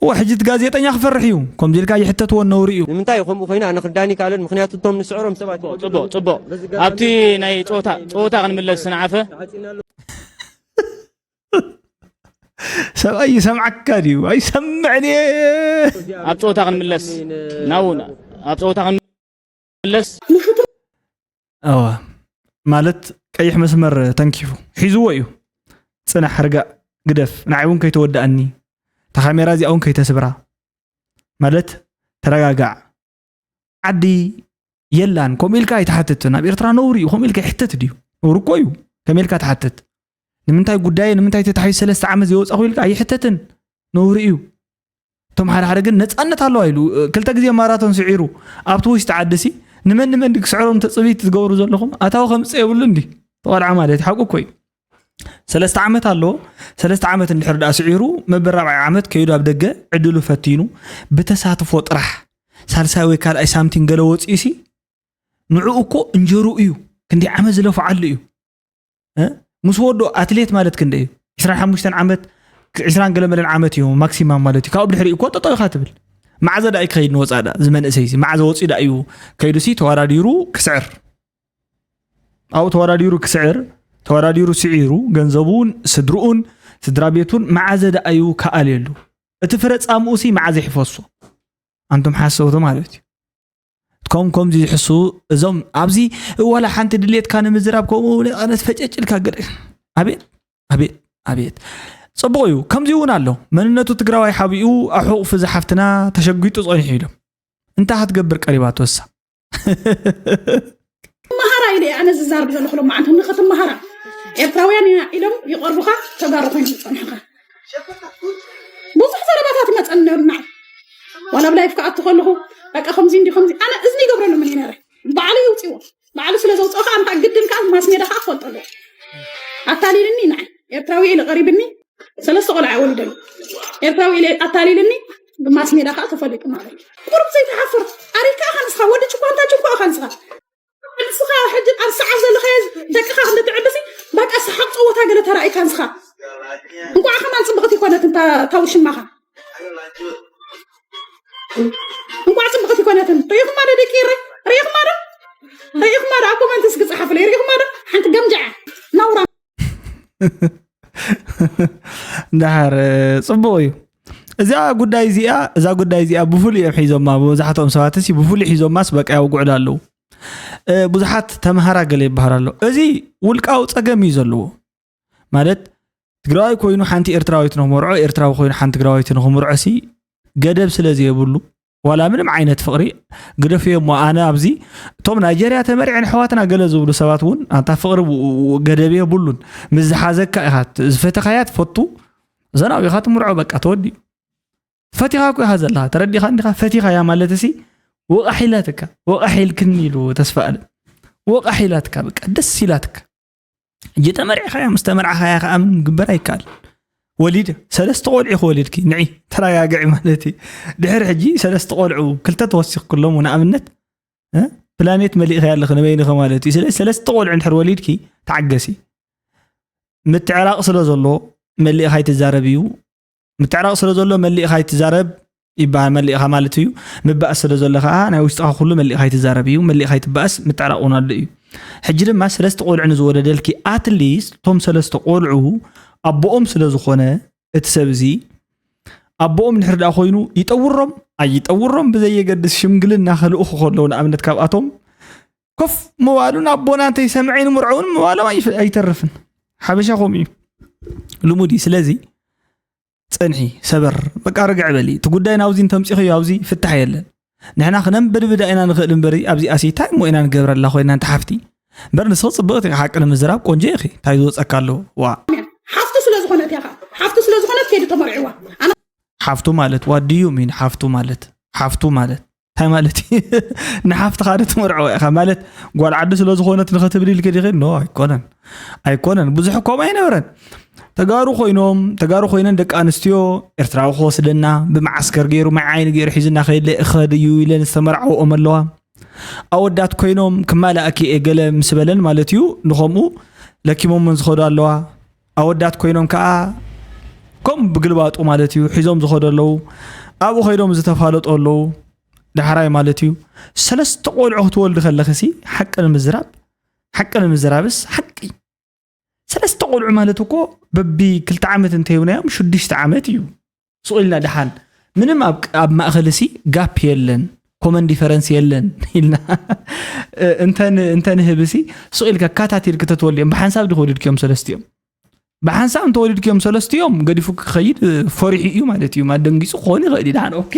እወ ሕጂ እቲ ጋዜጠኛ ክፈርሕ እዩ ከምዚ ኢልካ ይሕተትዎ ነውሪ እዩ። ንምንታይ ከምኡ ኮይኑ ኣነ ክርዳኒ ይከኣልን ምክንያቱ እቶም ንስዕሮም ሰባት እዮም። ፅቡቅ ፅቡቅ ኣብቲ ናይ ፀወታ ፀወታ ክንምለስ ስንዓፈ ሰብኣይ ይሰምዓካ ድዩ ኣይሰምዕን እየ ኣብ ፀወታ ክንምለስ ናው ኣብ ፀወታ ክንምለስ እወ ማለት ቀይሕ መስመር ተንኪፉ ሒዝዎ እዩ ጽናሕ፣ ርጋእ፣ ግደፍ፣ ንዓይ እውን ከይተወድኣኒ፣ እታ ካሜራ እዚኣ እውን ከይተስብራ፣ ማለት፣ ተረጋጋዕ። ዓዲ የላን፣ ከምኡ ኢልካ ኣይትሓትት። ናብ ኤርትራ ነውሪ እዩ፣ ከምኡ ኢልካ ይሕተት ድዩ? ነውሪ እኮ እዩ። ከመይ ኢልካ ትሓትት? ንምንታይ ጉዳየ፣ ንምንታይ ተታሒዙ ሰለስተ ዓመት ዘይወጻኹ ኢልካ ኣይሕተትን። ነውሪ እዩ። እቶም ሓደ ሓደ ግን ነጻነት ኣለዋ ኢሉ፣ ክልተ ግዜ ማራቶን ስዒሩ፣ ኣብቲ ውሽጢ ዓዲ ሲ፣ ንመን ንመን ድዩ ክስዕሮም ተጽቢት ትገብሩ ዘለኹም? ኣታዊ ከምጽእ የብሉ እንዲ? ተቆልዓ ማለት ሓቁ እኮ እዩ። ሰለስተ ዓመት ኣለዎ። ሰለስተ ዓመት እንድሕር ደኣ ስዒሩ፣ መበል ራብዓይ ዓመት ከይዱ ኣብ ደገ ዕድሉ ፈቲኑ፣ ብተሳትፎ ጥራሕ ሳልሳይ ወይ ካልኣይ ሳምቲን ገለ ወጺኡ ሲ፣ ንዕኡ እኮ እንጀርኡ እዩ። ክንደይ ዓመት ዝለፍዓሉ እዩ። እ? ምስ ወዶ ኣትሌት ማለት ክንደይ እዩ? ዕስራን ሓሙሽተን ዓመት፣ ዕስራን ገለ መለን ዓመት እዩ ማክሲማም ማለት እዩ። ካብኡ ብድሕሪ እኮ ጠጠው ኢኻ ትብል። መዓዘ ደኣ እዩ ክኸይድ ንወጻእ ደኣ? እዚ መንእሰይ እዚ መዓዘ ወጺኡ ደኣ እዩ ከይዱ ሲ ተወዳዲሩ ክስዕር? ኣብኡ ተወዳዲሩ ክስዕር፣ ተወዳዲሩ ስዒሩ፣ ገንዘቡን ስድርኡን ስድራ ቤቱን መዓዘ ደኣ እዩ ክኣልየሉ? እቲ ፍረ ጻምኡ ሲ መዓዘ ይሕፈሶ? ኣንቱም ሓሰውቲ ማለት እዩ። ከም ከምዚ ዝሕሱ እዞም ኣብዚ ዋላ ሓንቲ ድሌትካ ንምዝራብ ከምኡ ነፃነት ፈጨጭ ኢልካ ገለ ኣቤት ኣቤት ኣቤት ጽቡቕ እዩ። ከምዚ እውን ኣሎ መንነቱ ትግራዋይ ሓቢኡ ኣሕቑፍ እዚ ሓፍትና ተሸጒጡ ጸኒሑ ኢሎም እንታይ ክትገብር ቀሪባቶ እሳ መሃራ ኢለ ኣነ ዝዛርብ ዘለኹ ሎማዓንቲ ንኸትመሃራ ኤርትራውያን ኢና ኢሎም ይቐርቡኻ ተጋሩ ኮይኑ ዝፀንሑኻ ብዙሕ ዘረባታት ይመፀኒ ነሩ ንዓይ ዋላ ብላይፍ ክኣቱ ከለኹ በቃ ከምዚ እንዲ ከምዚ ኣነ እዝኒ ይገብረሉ ምን ነረ ባዕሉ ይውፅዎ ባዕሉ ስለ ዘውፅኦ ከዓ እንታይ ግድን ከዓ ማስ ሜዳ ከዓ ክፈልጦ ኣለዎ ኣታሊልኒ ንዓይ ኤርትራዊ ኢለ ቀሪብኒ ሰለስተ ቆልዓ ወሊደሉ ኤርትራዊ ኢለ ኣታሊልኒ ብማስ ሜዳ ከዓ ተፈሊጡ ማለት እዩ ቁሩብ ዘይተሓፍር ኣሪካ ኢኻ ንስኻ ወዲ ጭኳ እንታይ ጭኳ ኢኻ ንስኻ ንስኻ ሕጂ ኣብ ሰዓት ዘለኻዮ ደቅኻ ክንዲ ትዕብሲ በቃ ሰሓቕ ፀወታ ገለ ተራኢካ ንስኻ እንቋዕ ከማን ፅብቕቲ ይኮነትን ታውሽማኻ እንቋዕ ፅብቕቲ ይኮነትን ርኢኹማ ዶ ደቂ ርኢኹማ ዶ ርኢኹማ ዶ ኣብ ኮመንትስ ክፅሓፍለይ ርኢኹማ ዶ ሓንቲ ገምጃዓ ናውራ እንዳሓር ፅቡቕ እዩ እዚኣ ጉዳይ እዚኣ እዛ ጉዳይ እዚኣ ብፍሉይ እዮም ሒዞማ መብዛሕትኦም ሰባት ሲ ብፍሉይ ሒዞማስ በቃ ያውጉዕላ ኣለዉ ብዙሓት ተምሃራ ገለ ይበሃል ኣሎ እዚ ውልቃዊ ፀገም እዩ ዘለዎ ማለት ትግራዋይ ኮይኑ ሓንቲ ኤርትራዊት ንክመርዖ ኤርትራዊ ኮይኑ ሓንቲ ትግራዋይቲ ንክምርዖ ሲ ገደብ ስለ ዘየብሉ ዋላ ምንም ዓይነት ፍቕሪ ግደፍዮ እሞ ኣነ ኣብዚ እቶም ናይጀርያ ተመሪዐን ኣሕዋትና ገለ ዝብሉ ሰባት እውን ኣንታ ፍቕሪ ገደብ የብሉን ምስ ዝሓዘካ ኢኻ ዝፈተኻያ ትፈቱ ዘናቢኻ ትምርዖ በቃ ተወዲኡ ፈቲኻ እኮ ኢኻ ዘለኻ ተረዲኻ እንዲኻ ፈቲኻያ ማለት እሲ ወቃሕ ኢላትካ ወቃሕ ኢልክኒ ኢሉ ተስፋ ኣለ ወቃሕ ኢላትካ በቃ ደስ ኢላትካ ሕጂ ተመርዕኻያ ምስ ተመርዓኻያ ከዓ ምን ግበር ኣይከኣል ወሊድ ሰለስተ ቆልዑ ክወሊድኪ ንዒ ተረጋግዒ ማለት እዩ ድሕር ሕጂ ሰለስተ ቆልዑ ክልተ ተወሲኽክሎም ንኣብነት ፕላኔት መሊእኸያ ኣለኺ ንበይንኺ ማለት እዩ ስለዚ ሰለስተ ቆልዑ እንድሕር ወሊድኪ ተዓገሲ ምትዕራቕ ስለ ዘሎ መሊእኻ ኣይትዛረብ እዩ ምትዕራቕ ስለ ዘሎ መሊእኻ ኣይትዛረብ ይበሃል መሊእኻ ማለት እዩ ምባእስ ስለ ዘሎ ከዓ ናይ ውሽጥኻ ኩሉ መሊእኻ ኣይትዛረብ እዩ መሊእኻ ኣይትባእስ ምትዕራቕ እውን ኣሎ እዩ ሕጂ ድማ ሰለስተ ቆልዑ ንዝወለደልኪ ኣትሊስት እቶም ሰለስተ ቆልዑ ኣቦኦም ስለ ዝኾነ እቲ ሰብ እዚ ኣቦኦም ድሕር ደኣ ኮይኑ ይጠውሮም ኣይጠውሮም ብዘየገድስ ሽምግልና ከልእኹ ከለዉ ንኣብነት ካብኣቶም ኮፍ ምባሉን ኣቦና እንተይሰምዐ ይንምርዖውን ምባሎም ኣይተርፍን ሓበሻ ከምኡ እዩ ልሙድ እዩ ስለዚ ፅንሒ ሰበር በቃ ርግዕ በሊ እቲ ጉዳይ ናብዚ እንተምፂኹ ኣብዚ ፍታሕ የለን ንሕና ክነንበድብዳ ኢና ንኽእል እምበሪ ኣብዚኣሲ እንታይ እሞ ኢና ንገብረላ ኮይና እንተ ሓፍቲ እምበር ንስኺ ፅብቕቲ ኢኺ ሓቂ ንምዝራብ ቆንጆ ኢኺ እንታይ ዝወፀካ ኣለዎ ዋ ሓፍቱ ስለ ዝኾነት እያ ሓፍቱ ስለ ዝኾነት ከይዱ ተመርዕዋ ኣነ ሓፍቱ ማለት what do you mean ሓፍቱ ማለት ሓፍቱ ማለት እንታይ ማለት እዩ ንሓፍትኻ ዶ ትመርዕዋ ኢኻ ማለት ጓል ዓዲ ስለ ዝኾነት ንኽትብል ኢልኪ ዲኺ ኖ ኣይኮነን ኣይኮነን ብዙሕ ከምኡ ኣይነበረን ተጋሩ ኮይኖም ተጋሩ ኮይነን ደቂ ኣንስትዮ ኤርትራዊ ክወስደና ብመዓስከር ገይሩ ማይ ዓይኒ ገይሩ ሒዙና ከይድለ እኸድ እዩ ኢለን ዝተመርዓወኦም ኣለዋ ኣወዳት ኮይኖም ክማላእኪ እየ ገለ ምስ በለን ማለት እዩ ንኸምኡ ለኪሞምን ዝኸዱ ኣለዋ ኣወዳት ኮይኖም ከዓ ከም ብግልባጡ ማለት እዩ ሒዞም ዝኸዱ ኣለዉ ኣብኡ ከይዶም ዝተፋለጡ ኣለዉ ዳሕራይ ማለት እዩ ሰለስተ ቆልዑ ክትወልዲ ከለኺ ሲ ሓቂ ንምዝራብ ሓቂ ንምዝራብስ ሓቂ ሰለስተ ቆልዑ ማለት እኮ በቢ ክልተ ዓመት እንተይብናዮም ሽዱሽተ ዓመት እዩ ስቕ ኢልና ደሓን ምንም ኣብ ማእኸል ሲ ጋፕ የለን ኮመን ዲፈረንስ የለን ኢልና እንተንህብ ሲ ስቕ ኢልካ ካታት ኢልክ ተትወልድዮም ብሓንሳብ ዲ ክወልድክዮም ሰለስቲኦም ብሓንሳብ እንተወሊድክዮም ሰለስቲኦም ገዲፉ ክኸይድ ፈሪሑ እዩ ማለት እዩ። ኣደንጊፁ ክኾን ይኽእል እዩ። ደሓን ኦኬ፣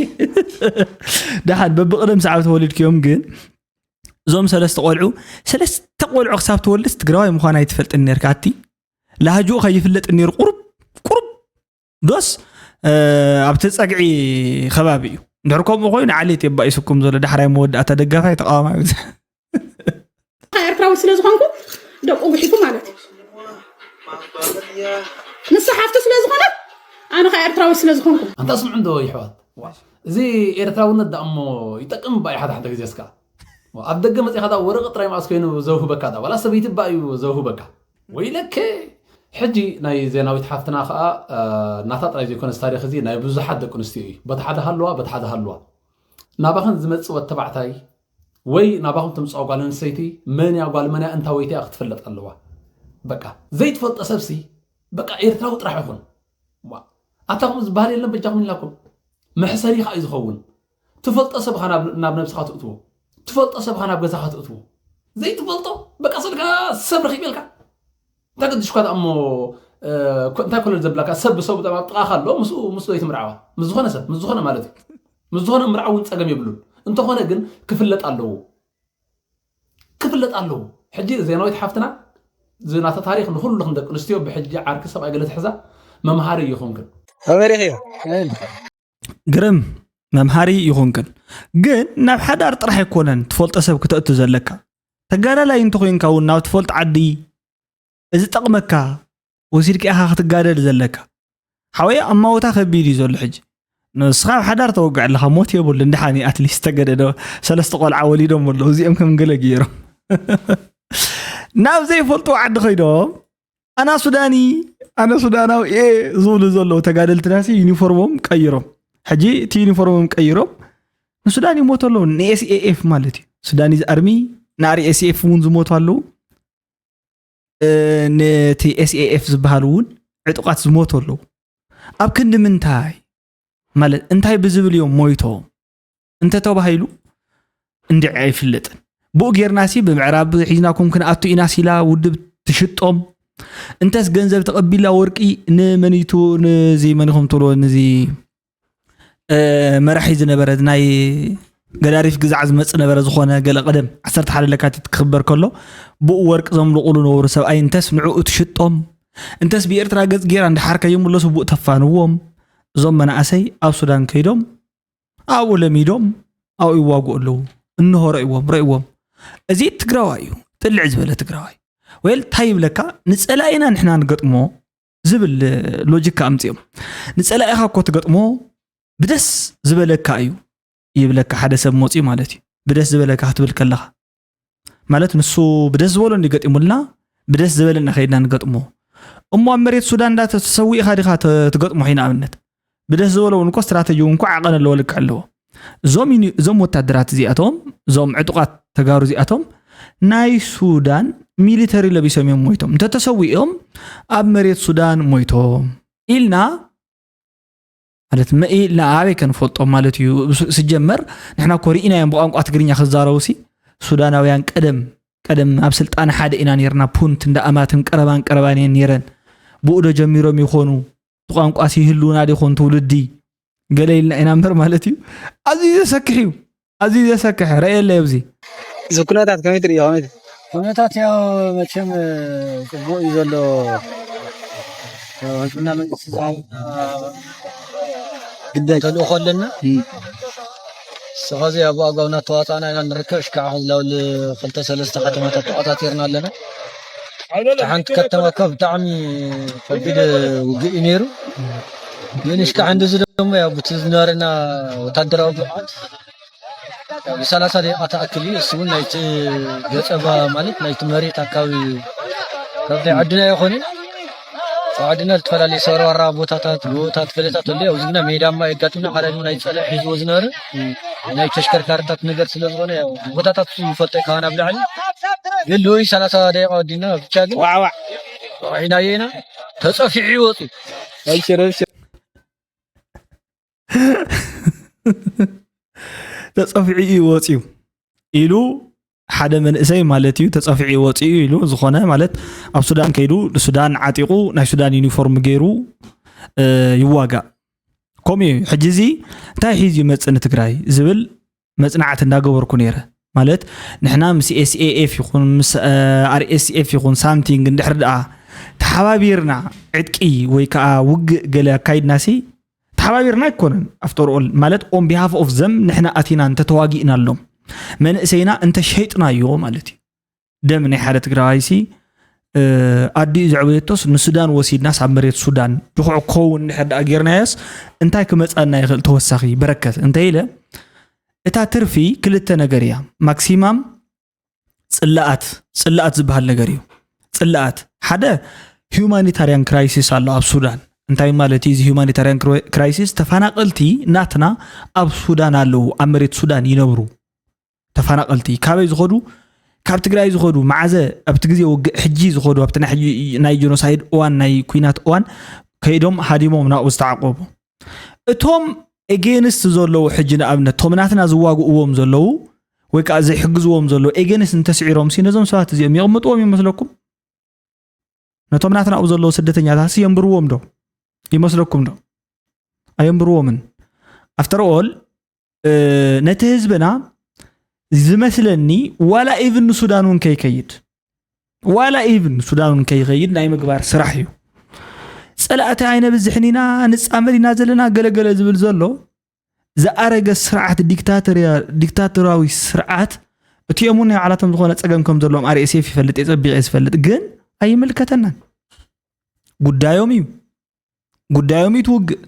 ደሓን በብቕደም ሰዓብ ተወሊድክዮም ግን እዞም ሰለስተ ቆልዑ ሰለስተ ቆልዑ ክሳብ ትወልድስ ትግራዋይ ምዃን ኣይትፈልጥን ነርካ ኣቲ ላህጅኡ ከይፍለጥ ነይሩ ቁሩብ ቁሩብ ዶስ ኣብቲ ፀግዒ ከባቢ እዩ። እንድሕር ከምኡ ኮይኑ ዓሌት የባኢስኩም ዘሎ ዳሕራይ መወዳእታ ደጋፋይ ተቃዋማይ ብዙሕ ኤርትራዊ ስለ ዝኾንኩ ደቁ ጉሒፉ ማለት እዩ። ንሳ ሓፍቱ ስለ ዝኾነት ኣነ ኸ ኤርትራዊ ስለ ዝኾንኩ ኣንታ ስምዑ እንዶ ይሕዋት፣ እዚ ኤርትራውነት ዳእሞ ይጠቅም ባይ ሓደ ሓደ ግዜ እስካ ኣብ ደገ መፂኻ ዳ ወረቐ ጥራይ ማእስ ኮይኑ ዘውህበካ ዳ ዋላ ሰበይቲ ባ እዩ ዘውህበካ። ወይለከ ሕጂ ናይ ዜናዊት ሓፍትና ከዓ ናታ ጥራይ ዘይኮነስ ታሪክ እዚ ናይ ብዙሓት ደቂ ኣንስትዮ እዩ። በቲ ሓደ ሃለዋ በቲ ሓደ ሃለዋ ናባኽን ዝመፅእ ወተባዕታይ ወይ ናባኹም ትምፅኦ ጓል ኣንስተይቲ መን እያ ጓል መን እያ እንታወይቲ እያ ክትፍለጥ ኣለዋ። በቃ ዘይትፈልጦ ሰብሲ በቃ ኤርትራዊ ጥራሕ ይኹን። ኣታ ከምኡ ዝበሃል የለን በጃኹም ኢልናኩም። መሕሰሪ ከዓ እዩ ዝኸውን። ትፈልጦ ሰብኻ ናብ ነብስኻ ትእትዎ፣ ትፈልጦ ሰብኻ ናብ ገዛኻ ትእትዎ። ዘይትፈልጦ በቃ ስልካ ሰብ ረኺበልካ እንታይ ገድሽኳ እሞ እንታይ ኮነ ዘብላካ ሰብ ብሰብ ኣብ ጥቓኻ ኣሎ ምስኡ ምስኡ ዘይትምርዓዋ ምስ ዝኾነ ሰብ ምስ ዝኾነ ማለት እዩ። ምስ ዝኾነ ምርዓው እውን ፀገም የብሉን። እንተኾነ ግን ክፍለጥ ኣለዎ ክፍለጥ ኣለዎ። ሕጂ ዜናዊት ሓፍትና ዝናተ ታሪክ ንኩሉ ክንደቂ ኣንስትዮ ብሕጂ ዓርኪ ሰብኣይ ገለ ትሕዛ መምሃሪ ይኹንክን። ኣበሪኽዮ ግርም መምሃሪ ይኹንክን። ግን ናብ ሓዳር ጥራሕ ኣይኮነን ትፈልጦ ሰብ ክተእቱ ዘለካ። ተጋዳላይ እንተኮይንካ እውን ናብ ትፈልጦ ዓዲ እዚ ጠቕመካ ወሲድካ ኢኻ ክትጋደል ዘለካ። ሓወይ ኣማውታ ከቢድ እዩ ዘሎ ሕጂ። ንስኻ ኣብ ሓዳር ተወግዕ ኣለኻ ሞት የብሉ እንድሓኒ ኣትሊስት ተገደደ ሰለስተ ቆልዓ ወሊዶም ኣለዉ እዚኦም ከም ገለ ገይሮም ናብ ዘይፈልጡ ዓዲ ከይዶም ኣና ሱዳኒ ኣነ ሱዳናዊ እየ ዝብሉ ዘለዉ ተጋደልትናሲ ዩኒፎርሞም ቀይሮም ሕጂ እቲ ዩኒፎርሞም ቀይሮም ንሱዳን ይሞቱ ኣለዉ ንኤስኤኤፍ ማለት እዩ ሱዳኒዝ ኣርሚ ንኣርኤስኤፍ እውን ዝሞቱ ኣለዉ ነቲ ኤስኤኤፍ ዝበሃል እውን ዕጡቓት ዝሞቱ ኣለዉ ኣብ ክንዲ ምንታይ ማለት እንታይ ብዝብል እዮም ሞይቶም እንተተባሂሉ እንድዒ ኣይፍለጥን ብኡ ጌርናሲ ብምዕራብ ሒዝናኩም ክንኣቱ ኢና ሲላ ውድብ ትሽጦም እንተስ ገንዘብ ተቐቢላ ወርቂ ንመኒቱ ንዚ መኒኹም ትብሎ ንዚ መራሒ ዝነበረ ናይ ገዳሪፍ ግዛዕ ዝመፅ ነበረ ዝኾነ ገለ ቀደም ዓሰርተ ሓደ ለካቲት ክኽበር ከሎ ብኡ ወርቂ ዘምልቑሉ ነበሩ ሰብኣይ እንተስ ንዕኡ ትሽጦም እንተስ ብኤርትራ ገፅ ጌራ እንዳሓር ከይምለሱ ብኡ ተፋንዎም እዞም መናእሰይ ኣብ ሱዳን ከይዶም ኣብኡ ለሚዶም ኣብኡ ይዋግኡ ኣለዉ እንሆ ረእዎም ረእዎም እዚ ትግራዋይ እዩ ጥልዕ ዝበለ ትግራዋይ ወይል ታይ ይብለካ ንፀላኢና ንሕና ንገጥሞ ዝብል ሎጂካ ኣምፅኦም ንፀላኢኻ እኮ ትገጥሞ ብደስ ዝበለካ እዩ ይብለካ ሓደ ሰብ መፅኡ ማለት እዩ ብደስ ዝበለካ ክትብል ከለኻ ማለት ንሱ ብደስ ዝበሎ እንዲ ገጢሙልና ብደስ ዝበለና ከይድና ንገጥሞ እሞ ኣብ መሬት ሱዳን እንዳ ተሰዊእኻ ዲኻ ትገጥሞ ሒና ኣብነት ብደስ ዝበሎ እውን እኮ ስትራተጂ እውን እኮ ዓቐን ኣለዎ ልክዕ ኣለዎ እዞም እዞም ወታደራት እዚኣቶም እዞም ዕጡቓት ተጋሩ እዚኣቶም ናይ ሱዳን ሚሊተሪ ለቢሶም እዮም ሞይቶም እንተተሰዊኦም ኣብ መሬት ሱዳን ሞይቶም ኢልና ማለት መኢልና ኣበይ ከንፈልጦም ማለት እዩ ስጀመር ንሕና እኮ ርኢናዮም ብቋንቋ ትግርኛ ክዛረቡ ሲ ሱዳናውያን ቀደም ቀደም ኣብ ስልጣን ሓደ ኢና ነርና ፑንት እንዳ ኣማትን ቀረባን ቀረባን እየን ነረን ብኡ ዶ ጀሚሮም ይኾኑ እቲ ቋንቋ ሲ ህልውና ዶ ይኾን ትውልዲ ገለ ኢልና ኢና እምበር ማለት እዩ ኣዝዩ ዘሰክሕ እዩ ኣዝዩ ዘሰክሕ ረእየለ ኣብዚ እዚ ኩነታት ከመይ ትርእዮ ከመይ ኩነታት ያው መቸም ጽቡቅ እዩ ዘሎ ህዝብና መንግስቲ ግዳይ ተልእኮ ኣለና ስለዚ ኣብ ኣግባብ እናተዋፃእና ኢና ንርከብ ሽካዕ ሕዚ ላውል ክልተ ሰለስተ ከተማታት ተቆፃፂርና ኣለና ሓንቲ ከተማ እኮ ብጣዕሚ ከቢድ ውግእ እዩ ነይሩ ግን ሽካዕ እንደዚ ደግሞ ያው ብቲ ዝነበረና ወታደራዊ ብቕዓት ብሰላሳ ደቂቃ ተኣክል እዩ እሱ እውን ናይቲ ገፀባ ማለት ናይቲ መሬት ኣካባቢ ካብ ናይ ዓድና ይኮነ ኣብ ዓድና ዝተፈላለዩ ሰረዋራ ቦታታት ጎቦታት ገለታት ኣሎ ኣብዚ ግና ሜዳማ የጋጥምና ሓደ ናይ ፀለእ ሒዝዎ ዝነበረ ናይ ተሽከርካሪታት ነገር ስለዝኮነ ቦታታት ይፈልጦ ይካባና ብላዕሊ ግን ልወይ ሰላሳ ደቂቃ ወዲና ብቻ ግን ዋዕዋዕ ሒናዮ ኢና ተፀፊዑ ይወፁ ተፀፊዑ እዩ ወፅዩ ኢሉ ሓደ መንእሰይ ማለት እዩ ተፀፊዑ ወፂኡ ኢሉ ዝኾነ ማለት ኣብ ሱዳን ከይዱ ሱዳን ዓጢቑ ናይ ሱዳን ዩኒፎርም ገይሩ ይዋጋእ። ከምኡ እዩ። ሕጂ እዚ እንታይ ሒዙ ይመፅእ ንትግራይ ዝብል መፅናዕቲ እንዳገበርኩ ነይረ። ማለት ንሕና ምስ ኤስኤኤፍ ይኹን ምስ ኣርኤስኤፍ ይኹን ሳምቲንግ እንድሕር ደኣ ተሓባቢርና ዕጥቂ ወይ ከዓ ውግእ ገለ ኣካይድናሲ ተሓባቢርና ኣይኮነን። ኣፍተር ኦል ማለት ኦን ቢሃፍ ኦፍ ዘም ንሕና ኣቲና እንተተዋጊእናሎም መንእሰይና እንተሸይጥናዮ ማለት እዩ። ደም ናይ ሓደ ትግራዋይሲ ኣዲኡ ዘዕበየቶስ ንሱዳን ወሲድናስ ኣብ መሬት ሱዳን ድኹዕ ክኸውን እንድሕር ደኣ ጌርናዮስ እንታይ ክመፀና ይኽእል ተወሳኺ በረከት እንተ ኢለ እታ ትርፊ ክልተ ነገር እያ። ማክሲማም ፅላኣት ፅላኣት ዝበሃል ነገር እዩ። ፅላኣት ሓደ ሁማኒታሪያን ክራይሲስ ኣሎ ኣብ ሱዳን። እንታይ ማለት እዩ እዚ ሁማኒታሪያን ክራይሲስ? ተፈናቀልቲ ናትና ኣብ ሱዳን ኣለዉ፣ ኣብ መሬት ሱዳን ይነብሩ። ተፈናቀልቲ ካበይ ዝኸዱ? ካብ ትግራይ ዝኸዱ መዓዘ ኣብቲ ግዜ ውግእ ሕጂ ዝኸዱ ኣብቲ ናይ ጀኖሳይድ እዋን ናይ ኩናት እዋን ከይዶም ሃዲሞም ናብኡ ዝተዓቆቡ እቶም ኤጌንስት ዘለዉ ሕጂ ንኣብነት እቶም ናትና ዝዋግእዎም ዘለዉ ወይ ከዓ ዘይሕግዝዎም ዘለዉ ኤጌንስት እንተስዒሮም ሲ ነዞም ሰባት እዚኦም የቕምጥዎም ይመስለኩም? ነቶም ናትና ኣብኡ ዘለዉ ስደተኛታት ሲ የንብርዎም ዶ ይመስለኩም ዶ? ኣየንብርዎምን። ኣፍተር ኦል ነቲ ህዝብና ዝመስለኒ ዋላ ኢቭን ንሱዳን እውን ከይከይድ ዋላ ኢቭን ሱዳን እውን ከይኸይድ ናይ ምግባር ስራሕ እዩ። ፀላእቲ ኣይነብዝሕን ኢና ንፃመድ ኢና ዘለና ገለገለ ዝብል ዘሎ ዝኣረገ ስርዓት ዲክታቶራዊ ስርዓት እቲኦም እውን ናይ ባዕላቶም ዝኾነ ፀገም ከም ዘለዎም ኣርኤስኤፍ ይፈልጥ የፀቢቐ ዝፈልጥ ግን ኣይምልከተናን። ጉዳዮም እዩ ጉዳዮም እዩ ትውግእ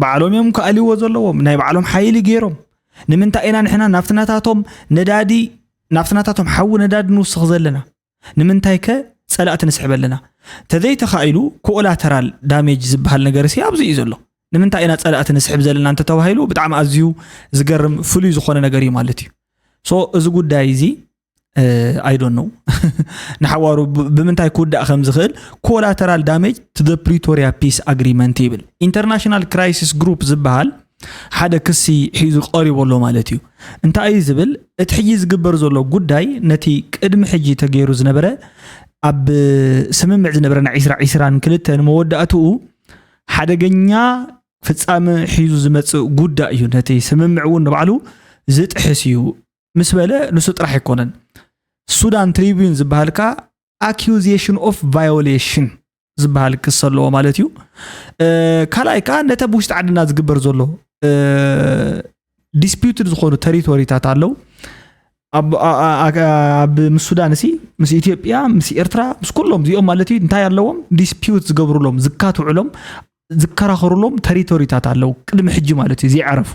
ባዕሎም እዮም ክኣልዎ ዘለዎም ናይ ባዕሎም ሓይሊ ገይሮም ንምንታይ ኢና ንሕና ናብቲ ናታቶም ነዳዲ ናብቲ ናታቶም ሓዊ ነዳዲ ንውስኽ ዘለና ንምንታይ ከ ፀላእቲ ንስሕብ ኣለና ተዘይተኻኢሉ ኮላተራል ዳሜጅ ዝበሃል ነገር ሲ ኣብዚ እዩ ዘሎ ንምንታይ ኢና ፀላእቲ ንስሕብ ዘለና እንተተባሂሉ ብጣዕሚ ኣዝዩ ዝገርም ፍሉይ ዝኾነ ነገር እዩ ማለት እዩ so እዚ ጉዳይ እዚ I don't know ንሓዋሩ ብምንታይ ክውዳእ ከም ዝኽእል collateral damage to the Pretoria peace agreement ይብል international crisis group ዝበሃል ሓደ ክሲ ሒዙ ቀሪቡ ኣሎ ማለት እዩ እንታይ እዩ ዝብል እቲ ሕጂ ዝግበር ዘሎ ጉዳይ ነቲ ቅድሚ ሕጂ ተገይሩ ዝነበረ ኣብ ስምምዕ ዝነበረ ናይ ዒስራ ዒስራን ክልተን መወዳእትኡ ሓደገኛ ፍጻመ ሒዙ ዝመጽእ ጉዳይ እዩ ነቲ ስምምዕ እውን ንባዕሉ ዝጥሕስ እዩ ምስ በለ ንሱ ጥራሕ ኣይኮነን ሱዳን ትሪቢዩን ዝበሃል ከዓ accusation of violation ዝበሃል ክስ ኣለዎ ማለት እዩ ካልኣይ ከዓ ነተ ብውሽጢ ዓድና ዝግበር ዘሎ disputed ዝኾኑ ተሪቶሪታት ኣለዉ ኣብ ምስ ሱዳን ሲ ምስ ኢትዮጵያ ምስ ኤርትራ ምስ ኩሎም እዚኦም ማለት እዩ እንታይ ኣለዎም dispute ዝገብሩሎም ዝካትዑሎም ዝከራኸሩሎም ተሪቶሪታት ኣለዉ ቅድሚ ሕጂ ማለት እዩ ዘይዓረፉ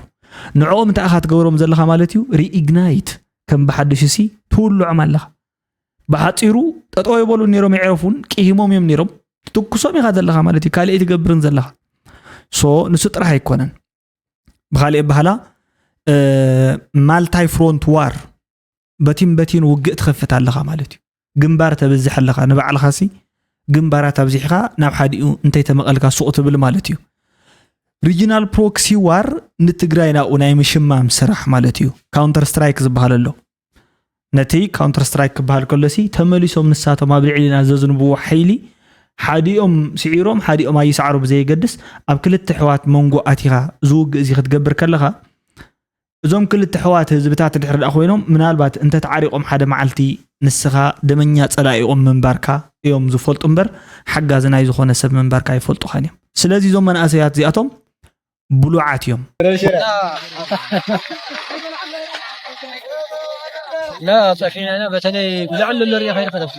ንዕኦም እንታይ ኢኻ ትገብሮም ዘለኻ ማለት እዩ reignite ከም ብሓድሽ ሲ ትውልዖም ኣለኻ ብሓፂሩ ጠጠው የበሉ ነይሮም የዕረፉን ቂሂሞም እዮም ነይሮም ትትኩሶም ኢኻ ዘለኻ ማለት እዩ ካልእ ትገብርን ዘለኻ so ንሱ ጥራሕ ኣይኮነን ብኻልእ በሃላ multi front war በቲን በቲን ውግእ ትኸፍት ኣለኻ ማለት እዩ ግንባር ተብዝሕ ኣለኻ ንባዕልኻሲ ግንባራት ኣብዚሕኻ ናብ ሓዲኡ እንተይተመቐልካ ሱቕ ትብል ማለት እዩ regional proxy war ንትግራይ ናብኡ ናይ ምሽማም ስራሕ ማለት እዩ counter strike ዝበሃል ኣሎ ነቲ counter strike ክበሃል ከሎሲ ተመሊሶም ንሳቶም ኣብ ልዕሊና ዘዝንብዎ ሓይሊ ሓዲኦም ስዒሮም ሓዲኦም ኣይስዓሩ ብዘየገድስ ኣብ ክልተ ኣሕዋት መንጎ ኣቲኻ ዝውግእ እዚ ክትገብር ከለኻ እዞም ክልተ ኣሕዋት ህዝብታት እንድሕር ደኣ ኮይኖም ምናልባት እንተተዓሪቖም ሓደ መዓልቲ ንስኻ ደመኛ ጸላኢኦም ምንባርካ እዮም ዝፈልጡ እምበር ሓጋዚ ናይ ዝኾነ ሰብ ምንባርካ ኣይፈልጡኻን እዮም ስለዚ እዞም መናእሰያት እዚኣቶም ብሉዓት እዮም لا صافي انا بتلي لا على الرياح خير خلف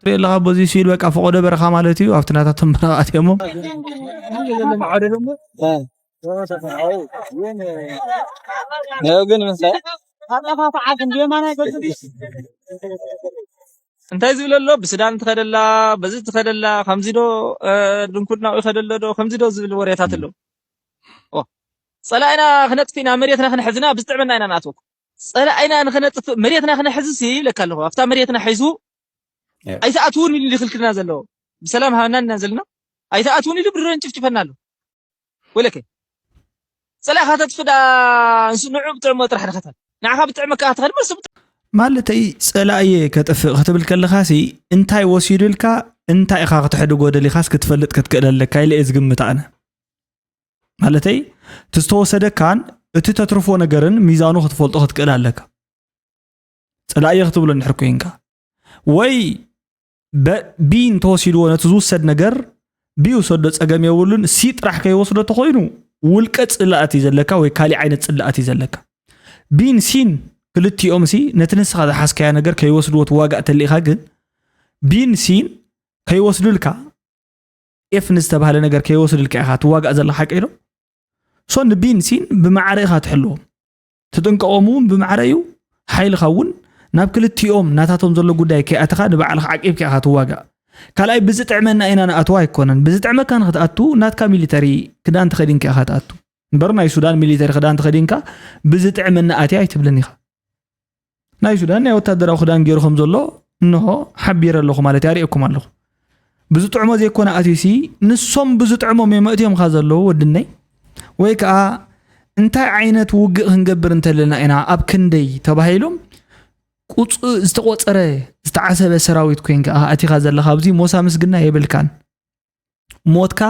ትሪኦ ኣለኻ በዚ ስኢል በቃ ፈቆዶ በረኻ ማለት እዩ ኣብቲ ናታቶም በረኻ ኣትዮሞ ግን ምሳይ እንታይ ዝብል ኣሎ ብስዳን ትኸደላ በዚ ትኸደላ ከምዚ ዶ ድንኩርናኡ ይኸደሎ ዶ ከምዚ ዶ ዝብል ወሬታት ኣሎ ጸላኢና ክነጥፊና መሬትና ክንሕዝና ብዝጥዕመና ኢና ንኣትወኩም ጸላኢና ንክነጥፍእ መሬትና ክነሕዝሲ ይብለካ ኣለኹ ኣብታ መሬትና ሒዙ ኣይተኣትውን ኢሉ ይኽልክልና ዘሎ ብሰላም ሃበና ኢና ዘለና ኣይተኣትውን ኢሉ ብድሮን ጭፍጭፈና ኣሎ ወለከ ጸላኢኻ ተጥፍእ ደኣ ንሱ ንዑ ብጥዕሞ ጥራሕ ንኸተል ንዓኻ ብጥዕመካ ትኸድ መልሱ ማለተይ ጸላእየ ከጥፍእ ክትብል ከለኻሲ እንታይ ወሲዱልካ እንታይ ኢኻ ክትሕድጎ ደሊኻስ ክትፈልጥ ክትክእል ኣለካ ኢለ እየ ዝግምት ኣነ። ማለተይ እቲ ዝተወሰደካን እቲ ተትርፎ ነገርን ሚዛኑ ክትፈልጦ ክትክእል ኣለካ። ጸላእየ ክትብሎ እንድሕር ኮይንካ ወይ ቢ እንተወሲድዎ ነቲ ዝውሰድ ነገር ቢ ውሰዶ ጸገም የብሉን። ሲ ጥራሕ ከይወስዶ ተኮይኑ ውልቀ ጽላእት እዩ ዘለካ ወይ ካሊእ ዓይነት ጽላእት እዩ ዘለካ። ቢን ሲን ክልቲኦም ሲ ነቲ ንስኻ ዝሓዝካያ ነገር ከይወስድዎ ትዋጋእ ተሊእኻ ግን ቢን ሲን ከይወስዱልካ ኤፍ ንዝተባህለ ነገር ከይወስዱልካ ኢኻ ትዋጋእ ዘለኻ ሓቂ ዶ? ሶ ንቢን ሲን ብማዕረ ኢኻ ትሕልዎም። ትጥንቀቖም እውን ብማዕረ እዩ። ሓይልኻ እውን ናብ ክልቲኦም ናታቶም ዘሎ ጉዳይ ከይኣተኻ ንባዕልኻ ዓቂብካ ኢኻ ትዋጋእ። ካልኣይ ብዝጥዕመና ኢና ንኣትዋ ኣይኮነን። ብዝጥዕመካ ንክትኣቱ ናትካ ሚሊተሪ ክዳን ተኸዲንካ ኢኻ ትኣቱ። እምበር ናይ ሱዳን ሚሊተሪ ክዳን ተኸዲንካ ብዝጥዕመና ኣትያ ኣይትብልን ኢኻ። ናይ ሱዳን ናይ ወታደራዊ ክዳን ገይሩ ከም ዘሎ እንሆ ሓቢረ ኣለኹ ማለት ኣርእየኩም ኣለኹ። ብዝጥዕሞ ዘይኮነ ኣትዩሲ ንሶም ብዝጥዕሞም እዮም ኣእትዮምካ ዘለዉ ወድነይ። ወይ ከዓ እንታይ ዓይነት ውግእ ክንገብር እንተለና ኢና ኣብ ክንደይ ተባሂሎም ቁፅ ዝተቆፀረ ዝተዓሰበ ሰራዊት ኮይንካ ኣቲኻ ዘለኻ ኣብዚ ሞሳ ምስግና የብልካን። ሞትካ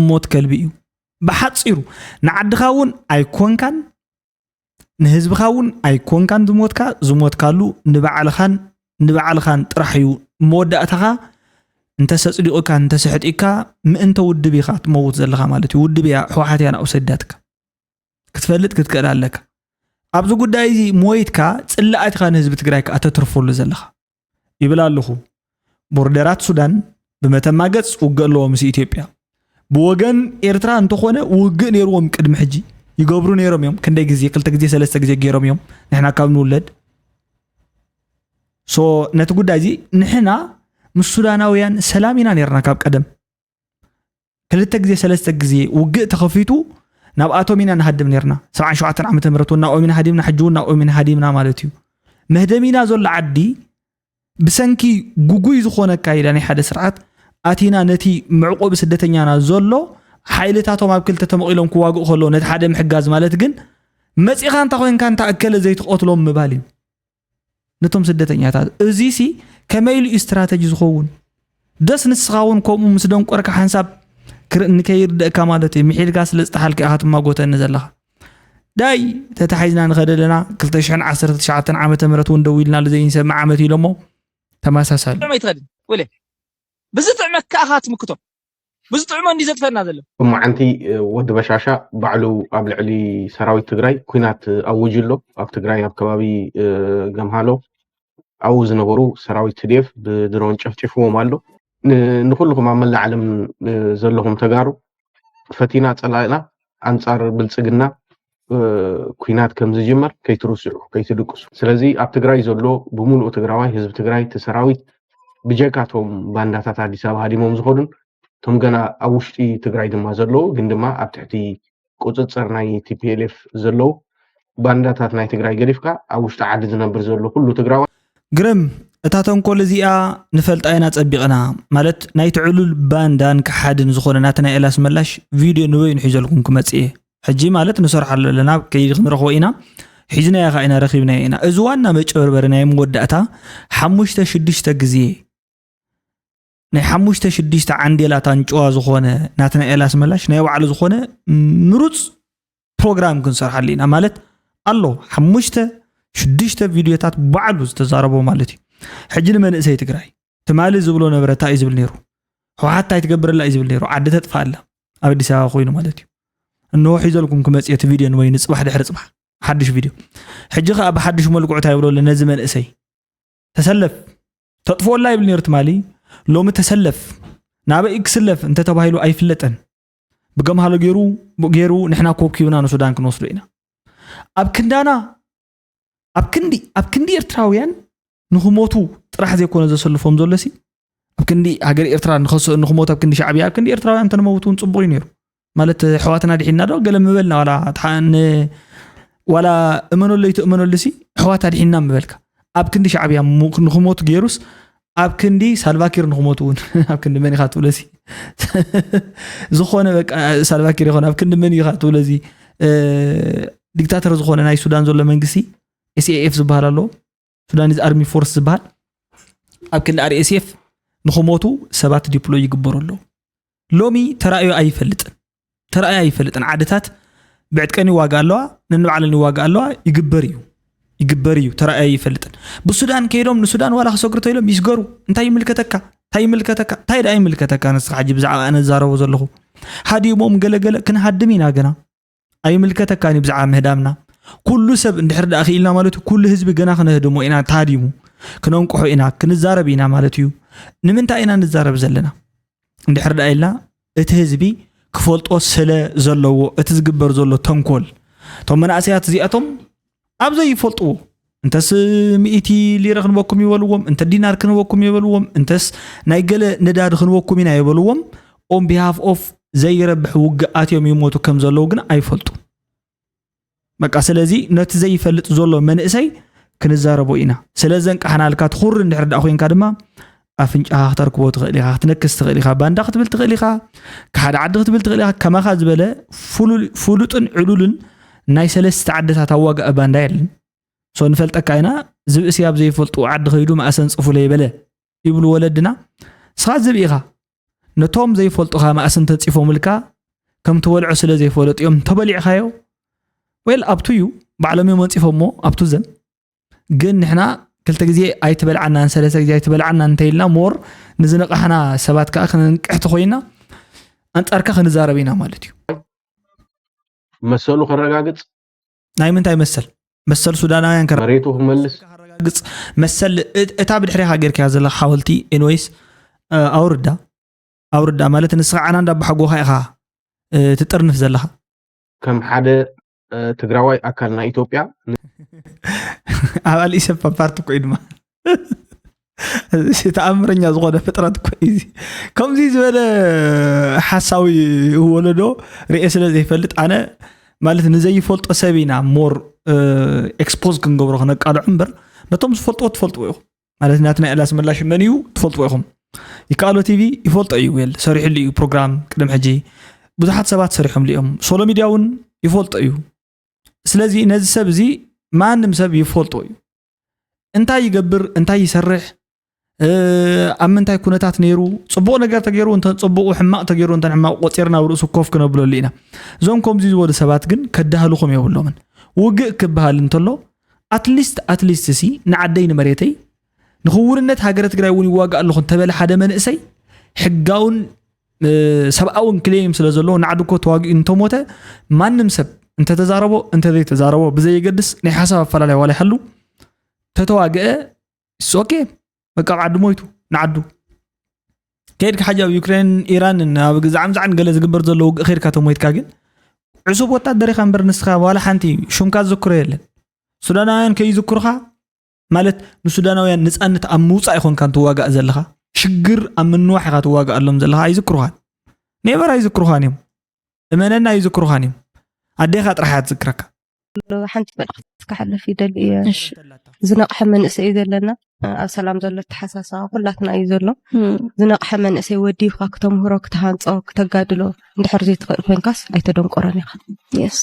ሞት ከልቢ እዩ። ብሓፂሩ ንዓድኻ እውን ኣይኮንካን ንህዝብኻ እውን ኣይኮንካን ዝሞትካ ዝሞትካሉ ንባዕልኻን ንባዕልኻን ጥራሕ እዩ። መወዳእታኻ እንተሰፅዲቑካ እንተስሕጢካ ምእንተ ውድብ ኢኻ ትመውት ዘለኻ ማለት እዩ። ውድብ እያ ሕወሓት እያ ናብኡ ሰዳትካ ክትፈልጥ ክትክእል ኣለካ። ኣብዚ ጉዳይ እዚ ሞይትካ ፅላኣት ኢኻ ንህዝቢ ትግራይ ከዓ ተትርፈሉ ዘለኻ ይብል ኣለኹ። ቦርደራት ሱዳን ብመተማ ገፅ ውግእ ኣለዎ ምስ ኢትዮጵያ። ብወገን ኤርትራ እንተኾነ ውግእ ነይርዎም ቅድሚ ሕጂ ይገብሩ ነይሮም እዮም። ክንደይ ግዜ ክልተ ግዜ ሰለስተ ግዜ ገይሮም እዮም። ንሕና ካብ ንውለድ ሶ ነቲ ጉዳይ እዚ ንሕና ምስ ሱዳናውያን ሰላም ኢና ነርና ካብ ቀደም ክልተ ግዜ ሰለስተ ግዜ ውግእ ተኸፊቱ ናብኣቶም ኢና ንሃድም ነርና። ሰብዓን ሸውዓተን ዓመተ ምህረት እውን ናብኦም ኢና ሃዲምና፣ ሕጂ እውን ናብኦም ኢና ሃዲምና ማለት እዩ። መህደሚና ዘሎ ዓዲ ብሰንኪ ጉጉይ ዝኾነ ኣካይዳ ናይ ሓደ ስርዓት ኣቲና ነቲ መዕቆቢ ስደተኛና ዘሎ ሓይልታቶም ኣብ ክልተ ተመቒሎም ክዋግኡ ከለዉ ነቲ ሓደ ምሕጋዝ ማለት ግን መፂኻ እንታ ኮይንካ እንታ እከለ ዘይትቐትሎም ምባል እዩ። ነቶም ስደተኛታት እዚሲ ከመይ ኢሉ እዩ ስትራተጂ ዝኸውን? ደስ ንስኻ እውን ከምኡ ምስ ደንቆርካ ሓንሳብ ክር- ንከይርደእካ ማለት እዩ። ምሒልካ ስለ ዝጠሓልካ ኢኻ ትማጎተኒ ዘለኻ። ዳይ ተታሒዝና ንኸደ ኣለና። ክልተ ሽሕን ዓሰርተ ትሽዓተን ዓመተ ምህረት እውን ደው ኢልናሉ ዘይንሰምዕ ዓመት ኢሎሞ ተመሳሳሊ። ጥዑም ኣይትኸድን ወለ ብዝጥዕመካ ኢኻ ትምክቶ። ብዝጥዕሞ እንዲ ዘጥፈና ዘሎ እማዓንቲ ወዲ በሻሻ ባዕሉ ኣብ ልዕሊ ሰራዊት ትግራይ ኩናት ኣውጅ ኣሎ። ኣብ ትግራይ ኣብ ከባቢ ገምሃሎ ኣብኡ ዝነበሩ ሰራዊት ትዴፍ ብድሮን ጨፍጭፍዎም ኣሎ። ንኩልኩም ኣብ መላእ ዓለም ዘለኹም ተጋሩ ፈቲና ፀላእና ኣንፃር ብልፅግና ኩናት ከም ዝጅመር ከይትርስዑ ከይትድቅሱ። ስለዚ ኣብ ትግራይ ዘሎ ብምሉእ ትግራዋይ ህዝቢ ትግራይ እቲ ሰራዊት ብጀካቶም ባንዳታት ኣዲስ ኣበባ ሃዲሞም ዝኸዱን እቶም ገና ኣብ ውሽጢ ትግራይ ድማ ዘለዉ ግን ድማ ኣብ ትሕቲ ቁፅፅር ናይ ቲፒኤልኤፍ ዘለዉ ባንዳታት ናይ ትግራይ ገዲፍካ ኣብ ውሽጢ ዓዲ ዝነብር ዘሎ ኩሉ ትግራዋይ ግርም እታ ተንኮል እዚኣ ንፈልጣ ኢና ጸቢቕና ማለት ናይቲ ዕሉል ባንዳን ከሓድን ዝኾነ ናትናኤል ኣስመላሽ ቪድዮ ንበይኑ ሒዘልኩም ክመጽእ እየ ሕጂ ማለት ንሰርሓሉ ኣለና ከይዲ ክንረኽቦ ኢና ሒዝናዮ ኸዓ ኢና ረኺብናዮ ኢና እዚ ዋና መጨበርበሪ ናይ መወዳእታ ሓሙሽተ ሽዱሽተ ግዜ ናይ ሓሙሽተ ሽዱሽተ ዓንዴላት ኣንጭዋ ዝኾነ ናትናኤል ኣስመላሽ ናይ ባዕሉ ዝኾነ ምሩፅ ፕሮግራም ክንሰርሓሉ ኢና ማለት ኣሎ ሓሙሽተ ሽዱሽተ ቪድዮታት ባዕሉ ዝተዛረቦ ማለት እዩ ሕጂ ንመንእሰይ ትግራይ ትማሊ ዝብሎ ነበረ እንታይ እዩ ዝብል ነይሩ ህወሓት እንታይ ትገብረላ እዩ ዝብል ነይሩ ዓዲ ተጥፋኣላ ኣብ ኣዲስ ኣበባ ኮይኑ ማለት እዩ እንሆ ሒዘልኩም ክመፅእ እቲ ቪድዮ ንበይኑ ፅባሕ ድሕሪ ፅባሕ ሓድሽ ቪድዮ ሕጂ ከዓ ብሓድሽ መልክዑ እንታይ ይብሎ ኣሎ ነዚ መንእሰይ ተሰለፍ ተጥፍኦላ ይብል ነይሩ ትማሊ ሎሚ ተሰለፍ ናበይ ክስለፍ እንተተባሂሉ ኣይፍለጠን ብገምሃሎ ገይሩ ገይሩ ንሕና ኮብኪብና ንሱዳን ክንወስዶ ኢና ኣብ ክንዳና ኣብ ክንዲ ኣብ ክንዲ ኤርትራውያን ንክሞቱ ጥራሕ ዘይኮነ ዘሰልፎም ዘሎ ሲ ኣብ ክንዲ ሃገር ኤርትራ ንኸስ- ንክሞቱ ኣብ ክንዲ ሻዕብያ ኣብ ክንዲ ኤርትራውያን እንተንመውት እውን ፅቡቅ እዩ ነይሩ ማለት ኣሕዋትና ድሒና ዶ ገለ ምበልና ዋላ ተሓ- ን- ዋላ እመነሉ ኣይትእመነሉ ሲ ኣሕዋት ኣድሒና ምበልካ ኣብ ክንዲ ሻዕብያ ሙ- ንክሞቱ ገይሩስ ኣብ ክንዲ ሳልቫኪር ንክሞቱ እውን ኣብ ክንዲ መን ኢኻ ትብሎ ሲ ዝኾነ በቃ ሳልቫኪር ይኾን ኣብ ክንዲ መን ኢኻ ትብሎ እዚ እ፣ ዲክታተር ዝኾነ ናይ ሱዳን ዘሎ መንግስቲ S A F ዝበሃል ኣሎ፣ ሱዳኒዝ ኣርሚ ፎርስ ዝበሃል፣ ኣብ ክሊ R S F ንኽሞቱ ሰባት ዲፕሎይ ይግበሩ ኣለዉ። ሎሚ ተራእዮ ኣይፈልጥን፣ ተራእዮ ኣይፈልጥን። ዓድታት ብዕጥቀን ይዋጋ ኣለዋ፣ ነንባዕለን ይዋጋ ኣለዋ፣ ይግበር እዩ፣ ይግበር እዩ፣ ተራእዮ ኣይፈልጥን። ብሱዳን ከይዶም ንሱዳን ዋላ ክሰግሩ ተይሎም ይስገሩ። እንታይ ይምልከተካ? እንታይ ይምልከተካ? እንታይ ደኣ ይምልከተካ? ንስኻ ሕጂ ብዛዕባ ኣነ ዝዛረቦ ዘለኹ ሃዲሞም ገለገለ ክንሃድም ኢና ገና። ኣይምልከተካን እዩ ብዛዕባ ምህዳምና። ኩሉ ሰብ እንድሕር ደኣ ክኢልና ማለት እዩ፣ ኩሉ ህዝቢ ገና ክነህድሞ ኢና፣ ተሃዲሙ ክነንቅሖ ኢና፣ ክንዛረብ ኢና ማለት እዩ። ንምንታይ ኢና ንዛረብ ዘለና? እንድሕር ደኣ ኢልና እቲ ህዝቢ ክፈልጦ ስለ ዘለዎ፣ እቲ ዝግበር ዘሎ ተንኮል፣ እቶም መናእሰያት እዚኣቶም ኣብ ዘይፈልጥዎ፣ እንተስ ሚእቲ ሊረ ክንበኩም ይበልዎም፣ እንተ ዲናር ክንበኩም ይበልዎም፣ እንተስ ናይ ገለ ነዳዲ ክንበኩም ኢና ይበልዎም፣ on behalf of ዘይረብሕ ውግእ ኣትዮም ይሞቱ ከም ዘለዉ ግን ኣይፈልጡ። በቃ ስለዚ ነቲ ዘይፈልጥ ዘሎ መንእሰይ ክንዛረቦ ኢና። ስለ ዘንቃሕናልካ ትኹር እንድሕር ደኣ ኮይንካ ድማ ኣፍንጫኻ ክተርክቦ ትኽእል ኢኻ፣ ክትነክስ ትኽእል ኢኻ፣ ባንዳ ክትብል ትኽእል ኢኻ፣ ሓደ ዓዲ ክትብል ትኽእል ኢኻ። ከማኻ ዝበለ ፍሉ- ፍሉጥን ዕሉልን ናይ ሰለስተ ዓድታት ኣዋጋኢ ባንዳ የለን። ሶ ንፈልጠካ ኢና፣ ዝብእሲ ኣብ ዘይፈልጡ ዓዲ ከይዱ መኣሰን ጽፉ ለይበለ ይብሉ ወለድና። ንስኻ ዝብኢ ኢኻ። ነቶም ዘይፈልጡኻ መኣስን ተንጺፎምልካ ከም ትበልዖ ስለ ዘይፈለጡ እዮም ተበሊዕኻዮ። ዌል ኣብቱ እዩ፣ ባዕሎም እዮም ኣንጺፎሞ ኣብቱ ዘም። ግን ንሕና ክልተ ግዜ ኣይትበልዓናን ሰለስተ ግዜ ኣይትበልዓናን እንተኢልና ሞር ንዝነቓሕና ሰባት ከኣ ክንንቅሕ ተኾይና ኣንጻርካ ክንዛረብ ኢና ማለት እዩ። መሰሉ ከረጋግጽ ናይ ምንታይ መሰል? መሰል ሱዳናውያን ከረ- መሬቱ ክመልስ ከረጋግጽ መሰል እ- እታ ብድሕሬኻ ጌርካያ ዘለኻ ሓወልቲ ኤንወይስ ኣውርዳ ኣውርዳ ማለት ንስኻ ዓና እንዳባሓጎኻ ኢኻ እ፣ ትጥርንፍ ዘለኻ ከም ሓደ እ፣ ትግራዋይ ኣካል ናይ ኢትዮጵያ ኣባል ኢሰፓ ፓርቲ እኮ እዩ ድማ ተኣምረኛ ዝኾነ ፍጥረት እኮ እዩ እዚ። ከምዚ ዝበለ ሓሳዊ ወለዶ ርኤ ስለ ዘይፈልጥ ኣነ ማለት ንዘይፈልጦ ሰብ ኢና ሞር ኤክስፖዝ ክንገብሮ ክነቃልዖ እምበር ነቶም ዝፈልጥዎ ትፈልጥዎ ኢኹም ማለት ናትና ኤላስ መላሽ መን እዩ ትፈልጥዎ ኢኹም። ይከኣሎ ቲቪ ይፈልጦ እዩ ዌል ሰሪሕሉ እዩ ፕሮግራም ቅድም ሕጂ ብዙሓት ሰባት ሰሪሖምሉ እዮም። ሶሎ ሚድያ እውን ይፈልጦ እዩ። ስለዚ ነዚ ሰብ እዚ ማንም ሰብ ይፈልጦ እዩ። እንታይ ይገብር እንታይ ይሰርሕ ኣብ ምንታይ ኩነታት ነይሩ ጽቡቕ ነገር ተገይሩ እንተ ጽቡቑ ሕማቕ ተገይሩ እንተ ሕማቕ ቆፂርና ኣብ ርእሱ ኮፍ ክነብለሉ ኢና። እዞም ከምዚ ዝበሉ ሰባት ግን ከዳህልኹም የብሎምን። ውግእ ክበሃል እንተሎ ኣትሊስት ኣትሊስት ሲ ንዓደይ ንመሬተይ ንኽውንነት ሃገረ ትግራይ እውን ይዋጋእ ኣለኹ እንተበለ ሓደ መንእሰይ ሕጋውን ሰብኣውን ክሌም ስለ ዘለዎ ንዓዱ እኮ ተዋጊኡ እንተሞተ ማንም ሰብ እንተተዛረቦ እንተዘይተዛረቦ ብዘየገድስ ናይ ሓሳብ ኣፈላላይ ዋላ ይሃሉ ተተዋግአ ኦኬ በቃ ኣብ ዓዱ ሞይቱ ንዓዱ ከይድካ ሓጂ ኣብ ዩክሬን ኢራን ኣብ ግዛዕምዛዕን ገለ ዝግበር ዘሎ ውግእ ከይድካ ተሞይትካ ግን ዕሱብ ወታደር ኢኻ እምበር ንስኻ ዋላ ሓንቲ ሹምካ ዝዝክሮ የለን። ሱዳናውያን ከይዝክሩኻ ማለት ንሱዳናውያን ንፃነት ኣብ ምውፃእ ይኾንካ እንትዋጋእ ዘለኻ ሽግር ኣብ ምንዋሕ ኢኻ ትዋጋእ ኣሎም ዘለኻ ኣይዝክሩኻን ኔቨር ኣይዝክሩኻን እዮም እመነና ኣይዝክሩኻን እዮም ኣዴኻ ጥራሕ እያ ትዝክረካ ሓንቲ መልእኽቲ ክሓልፍ ይደሊ እየ ዝነቕሐ መንእሰይ እዩ ዘለና ኣብ ሰላም ዘሎ ተሓሳስባ ኩላትና እዩ ዘሎ ዝነቕሐ መንእሰይ ወዲብካ ክተምህሮ ክተሃንፆ ክተጋድሎ እንድሕር ዘይትኽእል ኮይንካስ ኣይተደንቆረን ኢኻ የስ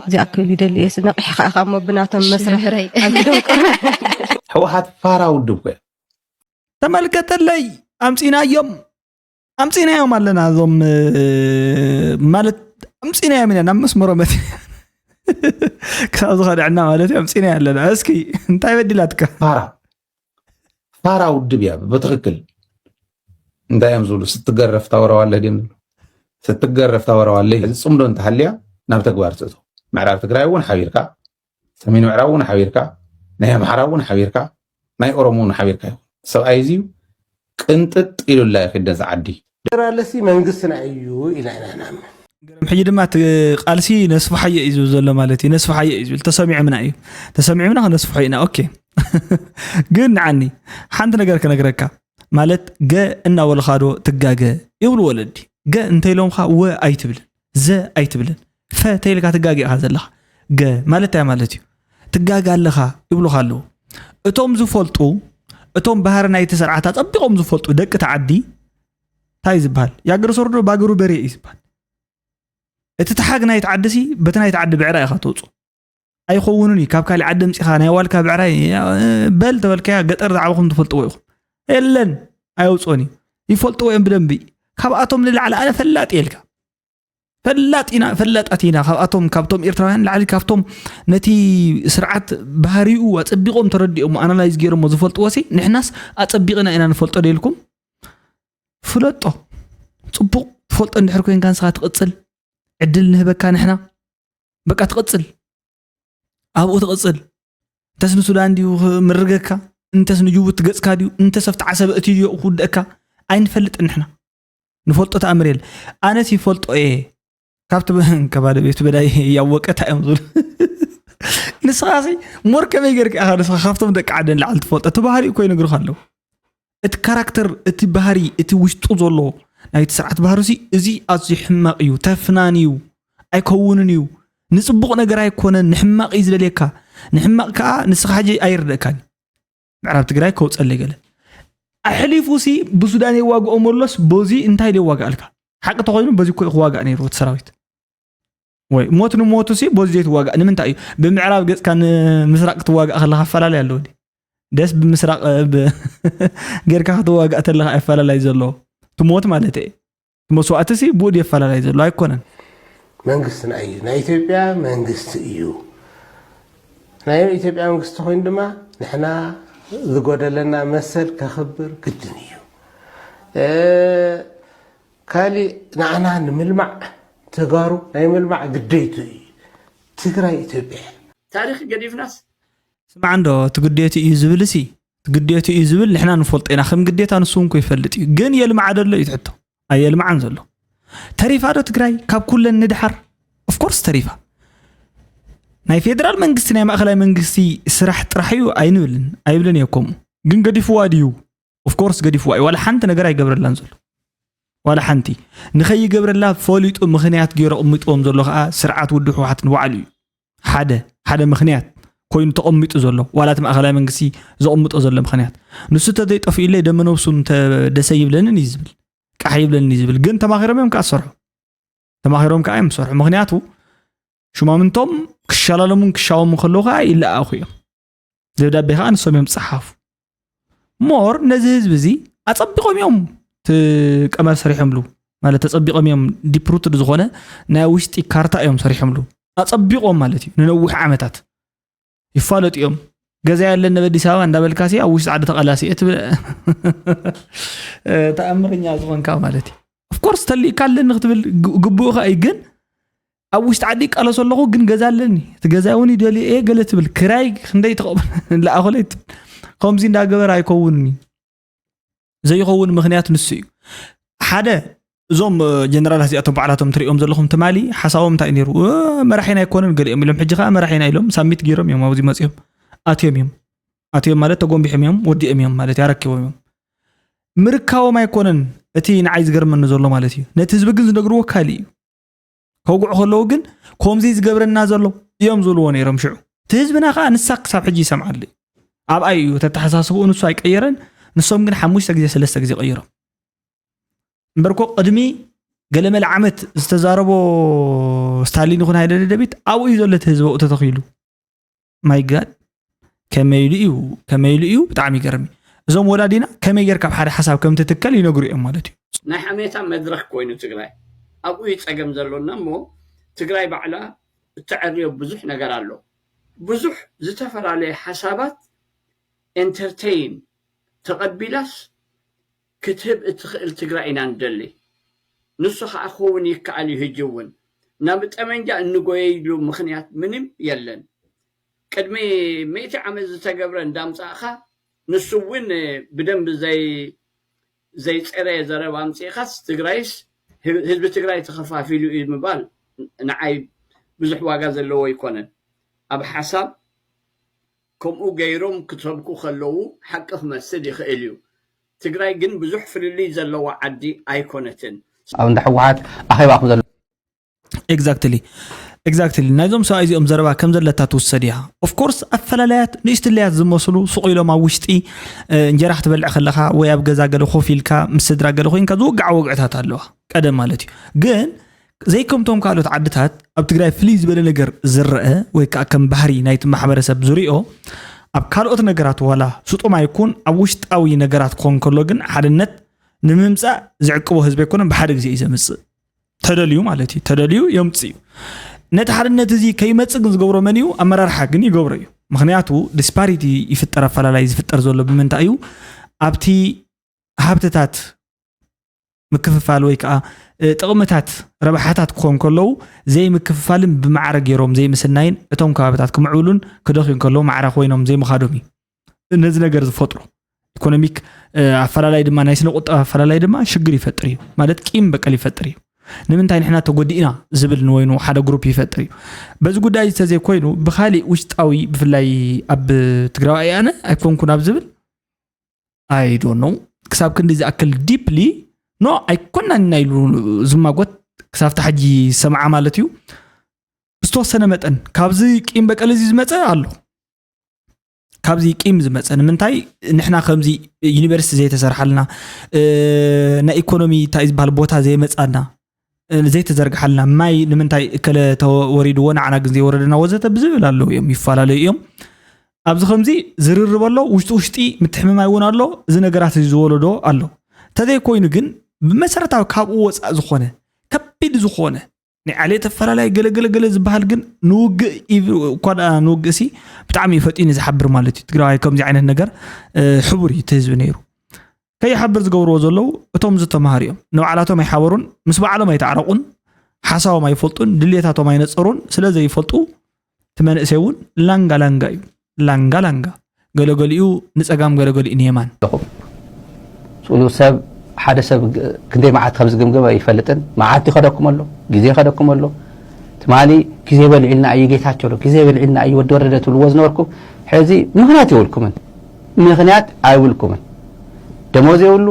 እዚኣ ክብል ይደሊ እየ ነቒሕካ ኢኻ እሞ ብናቶም መስርሕ ኣይትደንቆረ ህወሓት ፋራ ውድብ ኮ ተመልከተለይ ኣምፂናዮም ኣምፂናዮም ኣለና እዞም ማለት ኣምፂናዮም ኢና ናብ መስመሮም መፂና ክሳብ ዝኸድዐና ማለት እዩ ኣምፂናዮ ኣለና እስኪ እንታይ በዲላትካ ፋራ ፋራ ውድብ እያ ብትክክል እንታይ እዮም ዝብሉ ስትገረፍ ታወረዋለህ ድም ዝብሉ ስትገረፍ ታወረዋለህ ዝፅምዶ እንተሃልያ ናብ ተግባር ትእቶ ምዕራብ ትግራይ እውን ሓቢርካ ሰሜን ምዕራብ እውን ሓቢርካ ናይ ኣምሓራ እውን ሓቢርካ ናይ ኦሮሞ እውን ሓቢርካ ይኹን ሰብኣይ እዚ ቅንጥጥ ኢሉላ ይኽደ ዝዓዲ ፌደራልሲ መንግስትና እዩ ኢና ኢና ንኣምን ሕጂ ድማ እቲ ቃልሲ ነስፍሓዮ እዩ ዝብል ዘሎ ማለት እዩ ነስፍሓዮ እዩ ዝብል ተሰሚዑምና እዩ ተሰሚዑምና ክነስፍሖ ኢና ኦኬ ግን ንዓኒ ሓንቲ ነገር ክነግረካ ማለት ገ እናበልኻዶ ትጋገ ይብሉ ወለዲ ገ እንተኢሎምኻ ወ ኣይትብልን ዘ ኣይትብልን ፈ ተይልካ ትጋገ ኢኻ ዘለኻ ገ ማለት እንታይ ማለት እዩ ትጋገ ኣለኻ ይብሉኻ ኣለዉ እቶም ዝፈልጡ እቶም ባህሪ ናይቲ ስርዓት ኣጸቢቖም ዝፈልጡ ደቂ ተዓዲ እንታይ ዝበሃል ያገር ሰርዶ ባገሩ በሬ እዩ ዝበሃል እቲ ተሓግ ናይቲ ዓዲ ሲ በቲ ናይቲ ዓዲ ብዕራ ኢኻ ተውፅኦ ኣይኸውንን እዩ። ካብ ካልእ ዓዲ ምፂኻ ናይ ዋልካ ብዕራይ በል ተበልካያ ገጠር ዝዓበኹም ትፈልጥዎ ኢኹም። የለን፣ ኣየውፅኦን እዩ። ይፈልጥዎ እዮም ብደንቢ። ካብኣቶም ንላዕሊ ኣነ ፈላጥ እየ ኢልካ። ፈላጥ ኢና፣ ፈላጣት ኢና። ካብኣቶም፣ ካብቶም ኤርትራውያን ላዕሊ፣ ካብቶም ነቲ ስርዓት ባህሪኡ ኣጸቢቖም ተረዲኦሞ፣ ኣናላይዝ ገይሮሞ ዝፈልጥዎ ሲ፣ ንሕናስ ኣጸቢቕና ኢና ንፈልጦ ዶ ኢልኩም? ፍለጦ። ጽቡቕ ትፈልጦ እንድሕር ኮንካ ንስኻ ትቕጽል። ዕድል ንህበካ ንሕና። በቃ ትቕጽል። ኣብኡ ትቕጽል። እንተስ ንሱዳን ድዩ ምርገካ? እንተስ ንጅቡቲ ገጽካ ድዩ? እንተስ ኣብቲ ዓሰብ እቲ ድዩ ክውድእካ? ኣይንፈልጥን ንሕና። ንፈልጦ ተኣምር የለ። ኣነስ ይፈልጦ እየ። ካብቲ በ-፣ ከባደ ቤቱ በዳይ ያወቀት እዮም ዝብሉ። ንስኻ ሲ ሞር ከመይ ጌርካ ኢኻ ንስኻ ካብቶም ደቂ ዓደን ላዕሊ ትፈልጦ? እቲ ባህሪ እኮ ይነግሩኻ ኣለዉ። እቲ ካራክተር፣ እቲ ባህሪ፣ እቲ ውሽጡ ዘሎ ናይቲ ስርዓት ባህሪ ሲ፣ እዚ ኣዝዩ ሕማቕ እዩ፣ ተፍናን እዩ፣ ኣይከውንን እዩ፣ ንጽቡቕ ነገር ኣይኮነን፣ ንሕማቕ እዩ ዝደልየካ። ንሕማቕ ከኣ ንስኻ ሕጂ ኣይርደእካን። ምዕራብ ትግራይ ከውፀለይ ገለ ኣሕሊፉ ሲ ብሱዳን የዋግኦም ኣሎስ በዚ እንታይ ደዋግኣልካ? ሓቂ ተኾይኑ በዚ እኮ ክዋጋእ ነይሩ እቲ ሰራዊት። ወይ ሞት ንሞቱ ሲ በዚ ዘይትዋጋእ ንምንታይ እዩ? ብምዕራብ ገፅካ ንምስራቅ ክትዋጋእ ከለካ ኣፈላለይ ኣለዎ ድዩ? ደስ ብምስራቅ ብ-፣ ጌርካ ክትዋጋእ ተለካ ኣፈላለይ ዘለዎ ትሞት ማለት እየ። መስዋእቲ ሲ ብኡ ድዩ ኣፈላለይ ዘሎ? ኣይኮነን። መንግስትና እዩ ናይ ኢትዮጵያ መንግስቲ እዩ። ናይ ኢትዮጵያ መንግስቲ ኮይኑ ድማ ንሕና ዝጎደለና መሰል ከኽብር ግድን እዩ። እ፣ ካሊእ ንዓና ንምልማዕ ተጋሩ ናይ ምልማዕ ግደይቱ እዩ። ትግራይ ኢትዮጵያ እያ። ታሪክ ገዲፍናስ ስማዕ እንዶ ትግዴቱ እዩ ዝብል ሲ ትግዴቱ እዩ ዝብል ንሕና ንፈልጦ ኢና ከም ግዴታ ንሱ እውን ኮ ይፈልጥ እዩ ግን የልምዓ ደሎ እዩ ትሕቶ ኣየልምዓን ዘሎ ተሪፋ ዶ ትግራይ ካብ ኩለን ንድሓር ኦፍኮርስ ተሪፋ ናይ ፌደራል መንግስቲ ናይ ማእኸላይ መንግስቲ ስራሕ ጥራሕ እዩ ኣይንብልን ኣይብልን እየ ከምኡ ግን ገዲፍዋ ድዩ ኦፍኮርስ ገዲፍዋ እዩ ዋላ ሓንቲ ነገር ኣይገብረላን ዘሎ ዋላ ሓንቲ ንኸይገብረላ ፈሊጡ ምኽንያት ገይሩ ኣቕሚጥዎም ዘሎ ከዓ ስርዓት ውድብ ህወሓት ንባዕሉ እዩ ሓደ ሓደ ምኽንያት ኮይኑ ተቐሚጡ ዘሎ ዋላ እቲ ማእኸላይ መንግስቲ ዘቕምጦ ዘሎ ምኽንያት ንሱ ተዘይጠፊኡለይ ደመ ነብሱ እንተ ደሰ ይብለንን እዩ ዝብል ቃሕ ይብለንን እዩ ዝብል ግን ተማኺሮም እዮም ከዓ ዝሰርሑ ተማኺሮም ከዓ እዮም ዝሰርሑ ምኽንያቱ ሹማምንቶም ክሻላለሙን ክሻወሙ ከለዉ ከዓ ይለኣኹ እዮም ደብዳቤ ከዓ ንሶም እዮም ዝፀሓፉ ሞር ነዚ ህዝቢ እዚ ኣፀቢቖም እዮም እቲ ቀመር ሰሪሖምሉ ማለት ተፀቢቖም እዮም ዲፕሩትድ ዝኾነ ናይ ውሽጢ ካርታ እዮም ሰሪሖምሉ ኣፀቢቖም ማለት እዩ ንነዊሕ ዓመታት ይፋለጡ እዮም ገዛ ያለን ኣብ ኣዲስ ኣበባ እንዳበልካ ሲ ኣብ ውሽጢ ዓዲ ተቐላሲ እየ ትብል ተኣምረኛ ዝኾንካ ማለት እዩ ኦፍኮርስ ተሊእካ ኣለኒ ክትብል ግቡእኻ እዩ ግን ኣብ ውሽጢ ዓዲ ይቃለሶ ኣለኹ ግን ገዛ ኣለኒ እቲ ገዛ እውን ይደልዮ እየ ገለ ትብል ክራይ ክንደይ ትቐበል ለኣኸለይ ትብል ከምዚ እንዳገበረ ኣይከውንን እዩ ዘይኸውን ምኽንያት ንሱ እዩ ሓደ እዞም ጀነራላት እዚኣቶም ባዕላቶም ትሪኦም ዘለኹም ትማሊ ሓሳቦም እንታይ ነይሩ መራሒና ኣይኮነን ገሊኦም ኢሎም ሕጂ ከዓ መራሒና ኢሎም ሳሚት ገይሮም እዮም ኣብዚ መፅኦም ኣትዮም እዮም ኣትዮም ማለት ተጎንቢሖም እዮም ወዲኦም እዮም ማለት ያረኪቦም እዮም ምርካቦም ኣይኮነን እቲ ንዓይ ዝገርመኒ ዘሎ ማለት እዩ ነቲ ህዝቢ ግን ዝነግርዎ ካሊእ እዩ ከውግዑ ከለዉ ግን ከምዚ ዝገብረና ዘሎ እዮም ዝብልዎ ነይሮም ሽዑ እቲ ህዝብና ከዓ ንሳ ክሳብ ሕጂ ይሰምዓሉ ኣብኣይ እዩ ተተሓሳስብኡ ንሱ ኣይቀየረን ንሶም ግን ሓሙሽተ ግዜ ሰለስተ ግዜ ቀይሮም እምበርኮ ቅድሚ ገለመለ ዓመት ዝተዛረቦ ስታሊን ይኹን ሃይለ ደደቢት ኣብኡ እዩ ዘሎ እቲ ህዝቢ ተተኺሉ ማይ ጋድ ከመይሉ እዩ ከመይሉ እዩ ብጣዕሚ ይገርም እዞም ወላዲና ከመይ ጌርካ ኣብ ሓደ ሓሳብ ከም ትትከል ይነግሩ እዮም ማለት እዩ ናይ ሓሜታ መድረክ ኮይኑ ትግራይ ኣብኡ እዩ ፀገም ዘሎና እሞ ትግራይ ባዕላ እተዐርዮ ብዙሕ ነገር ኣሎ ብዙሕ ዝተፈላለየ ሓሳባት entertain ተቐቢላስ ክትህብ እትኽእል ትግራይ ኢና ንደሊ ንሱ ከዓ ክኸውን ይከኣል እዩ ህጂ እውን ናብ ጠመንጃ እንጎየይሉ ምኽንያት ምንም የለን ቅድሚ ሚእቲ ዓመት ዝተገብረ እንዳምፃእኻ ንሱ እውን ብደንብ ዘይ ዘይፀረየ ዘረባ ኣምፂእኻስ ትግራይስ ህዝቢ ትግራይ ተኸፋፊሉ እዩ ምባል ንዓይ ብዙሕ ዋጋ ዘለዎ ኣይኮነን ኣብ ሓሳብ ከምኡ ገይሮም ክሰብኩ ከለዉ ሓቂ ክመስል ይኽእል እዩ ትግራይ ግን ብዙሕ ፍልልይ ዘለዋ ዓዲ ኣይኮነትን ኣብ እንዳ ህወሓት ኣኼባ ከም ዘሎ exactly exactly ናይዞም ሰብኣይ እዚኦም ዘረባ ከም ዘለታ ትውሰድ እያ ኦፍኮርስ ኣፈላለያት ንእሽትለያት ዝመስሉ ሱቕ ኢሎም ኣብ ውሽጢ እንጀራ ክትበልዕ ከለኻ ወይ ኣብ ገዛ ገለ ኮፍ ኢልካ ምስ ስድራ ገለ ኮይንካ ዝውግዓ ወግዕታት ኣለዋ ቀደም ማለት እዩ ግን ዘይከምቶም ካልኦት ዓድታት ኣብ ትግራይ ፍልይ ዝበለ ነገር ዝረአ ወይ ከዓ ከም ባህሪ ናይቲ ማሕበረሰብ ዝሪኦ ኣብ ካልኦት ነገራት ዋላ ስጡም ኣይኩን ኣብ ውሽጣዊ ነገራት ክኾን ከሎ ግን ሓድነት ንምምፃእ ዝዕቅቦ ህዝቢ ኣይኮነን። ብሓደ ግዜ እዩ ዘምፅእ። ተደልዩ ማለት እዩ። ተደልዩ የምፅእ እዩ። ነቲ ሓድነት እዚ ከይመፅእ ግን ዝገብሮ መን እዩ? ኣመራርሓ ግን ይገብሮ እዩ። ምክንያቱ ዲስፓሪቲ ይፍጠር፣ ኣፈላላይ ዝፍጠር ዘሎ ብምንታይ እዩ? ኣብቲ ሃብትታት ምክፍፋል ወይ ከዓ ጥቕምታት ረብሓታት ክኾን ከለዉ ዘይምክፍፋልን ብማዕረ ገይሮም ዘይምስናይን እቶም ከባብታት ክምዕብሉን ክደኽዩ ከለዉ ማዕረ ኮይኖም ዘይምኻዶም እዩ ነዚ ነገር ዝፈጥሮ። ኢኮኖሚክ ኣፈላላይ ድማ ናይ ስነ ቁጠባ ኣፈላላይ ድማ ሽግር ይፈጥር እዩ ማለት ቂም በቀል ይፈጥር እዩ። ንምንታይ ንሕና ተጎዲእና ዝብል ንወይኑ ሓደ ግሩፕ ይፈጥር እዩ። በዚ ጉዳይ ተዘይኮይኑ ብካሊእ ውሽጣዊ ብፍላይ ኣብ ትግራዋይ ኣነ ኣይኮንኩን ኣብ ዝብል I don't know ክሳብ ክንዲ ዝኣክል ዲፕሊ ኖ ኣይኮናን ኢና ኢሉ ዝማጎት ክሳብ ታሕጂ ዝሰምዓ ማለት እዩ። ዝተወሰነ መጠን ካብዚ ቂም በቀል እዚ ዝመፀ ኣሎ። ካብዚ ቂም ዝመፀ ንምንታይ ንሕና ከምዚ ዩኒቨርሲቲ ዘይተሰርሓልና ናይ ኢኮኖሚ እንታይ ዝበሃል ቦታ ዘይመፃና ዘይተዘርግሓልና ማይ ንምንታይ እከለ ተወሪድዎ ንዓና ግን ዘይወረደና ወዘተ ብዝብል ኣለዉ እዮም ይፈላለዩ እዮም። ኣብዚ ከምዚ ዝርርብ ኣሎ ውሽጢ ውሽጢ ምትሕምማይ እውን ኣሎ። እዚ ነገራት እዚ ዝወለዶ ኣሎ። ተዘይኮይኑ ግን ብመሰረታዊ ካብኡ ወፃእ ዝኾነ ከቢድ ዝኾነ ናይ ዓሌት ኣፈላላይ ገለገለገለ ዝበሃል ግን ንውግእ እኳ ንውግእ ሲ ብጣዕሚ እዩ ፈጢኑ ዝሓብር ማለት እዩ። ትግራዋይ ከምዚ ዓይነት ነገር ሕቡር እዩ እቲ ህዝቢ ነይሩ። ከይሓብር ዝገብርዎ ዘለዉ እቶም ዝተማሃሩ እዮም። ንባዕላቶም ኣይሓበሩን፣ ምስ ባዕሎም ኣይተዓረቑን፣ ሓሳቦም ኣይፈልጡን፣ ድልየታቶም ኣይነፀሩን። ስለ ዘይፈልጡ እቲ መንእሰይ እውን ላንጋ ላንጋ እዩ። ላንጋ ላንጋ ገለገሊኡ ንፀጋም ገለገሊኡ ንየማን። ኣለኹም ስእሉ ሰብ ሓደ ሰብ ክንደይ መዓት ከም ዝግምግም ኣይፈልጥን። መዓት ይኸደኩም ኣሎ፣ ግዜ ይኸደኩም ኣሎ። ትማሊ ግዜ በልዒልና እዩ ጌታቸው፣ ግዜ በልዒልና እዩ ወዲ ወረደ ትብልዎ ዝነበርኩም ሕዚ ምኽንያት የብልኩምን። ምኽንያት ኣይብልኩምን። ደሞዝ የብሉ፣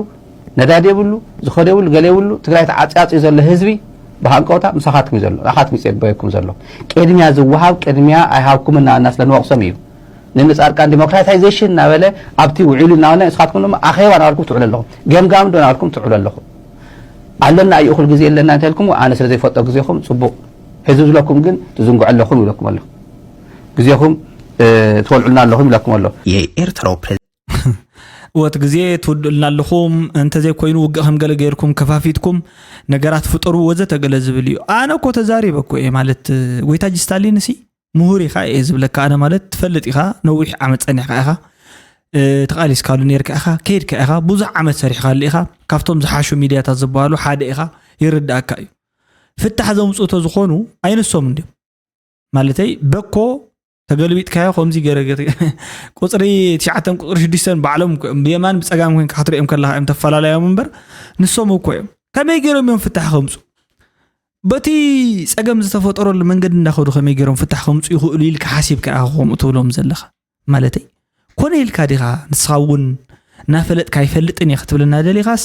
ነዳዲ የብሉ፣ ዝኸደ የብሉ፣ ገለ የብሉ። ትግራይ ተዓፅያፂ ዘሎ ህዝቢ ብሃንቀውታ ምሳኻትኩም እዩ ዘሎ፣ ናኻትኩም ይፅበየኩም ዘሎ። ቅድሚያ ዝወሃብ ቅድሚያ ኣይሃብኩም እናበልና ስለ ንወቕሶም እዩ። ንንፃርቃን ዲሞክራታይዜሽን እናበለ ኣብቲ ውዒሉ እናበለ ንስኻትኩም ድማ ኣኼባ እናበልኩም ትውዕሉ ኣለኹም፣ ገምጋም ዶ እናበልኩም ትውዕሉ ኣለኹም። ኣለና እዩ እኹል ግዜ የለና እንተልኩም ኣነ ስለ ዘይፈልጦ ግዜኹም ፅቡቕ ህዝቢ ዝብለኩም ግን ትዝንግዑ ኣለኹም ይብለኩም ኣለኹ። ግዜኹም ትወልዑልና ኣለኹም ይብለኩም ኣሎ። የኤርትራው ፕሬዝዳንት እወ እቲ ግዜ ትውድእልና ኣለኹም፣ እንተዘይኮይኑ ውግእ ከም ገለ ገይርኩም ከፋፊትኩም ነገራት ፍጠሩ ወዘተ ገለ ዝብል እዩ። ኣነ እኮ ተዛሪበ እኮ እየ ማለት ወይታጅ ስታሊን ሲ ምሁር ኢኻ እየ ዝብለካ ኣነ ማለት ትፈልጥ ኢኻ፣ ነዊሕ ዓመት ጸኒሕካ ኢኻ፣ ተቓሊስካሉ ነርካ ኢኻ፣ ከይድካ ኢኻ፣ ብዙሕ ዓመት ሰሪሕካሉ ኢኻ፣ ካብቶም ዝሓሹ ሚድያታት ዝበሃሉ ሓደ ኢኻ፣ ይርዳእካ እዩ። ፍታሕ ዘምፅኡ ተዝኾኑ ኣይንሶም እንድዮም። ማለተይ በኮ ተገልቢጥካዮ ከምዚ ገረ ገረ ቁፅሪ ትሽዓተን ቁፅሪ ሽዱሽተን ባዕሎም እኮ እዮም ብየማን ብፀጋም ኮይንካ ክትሪኦም ከለካ እዮም ተፈላለዮም እምበር ንሶም እኮ እዮም። ከመይ ገይሮም እዮም ፍታሕ ከምፁ? በቲ ፀገም ዝተፈጠረሉ መንገዲ እንዳኸዱ ከመይ ገይሮም ፍታሕ ከምፁ ይኽእሉ ኢልካ ሓሲብካ ኢኻ ከምኡ ትብሎም ዘለኻ? ማለተይ ኮነ ኢልካ ዲኻ ንስኻ እውን እናፈለጥካ ኣይፈልጥን እየ ክትብለና ደሊኻስ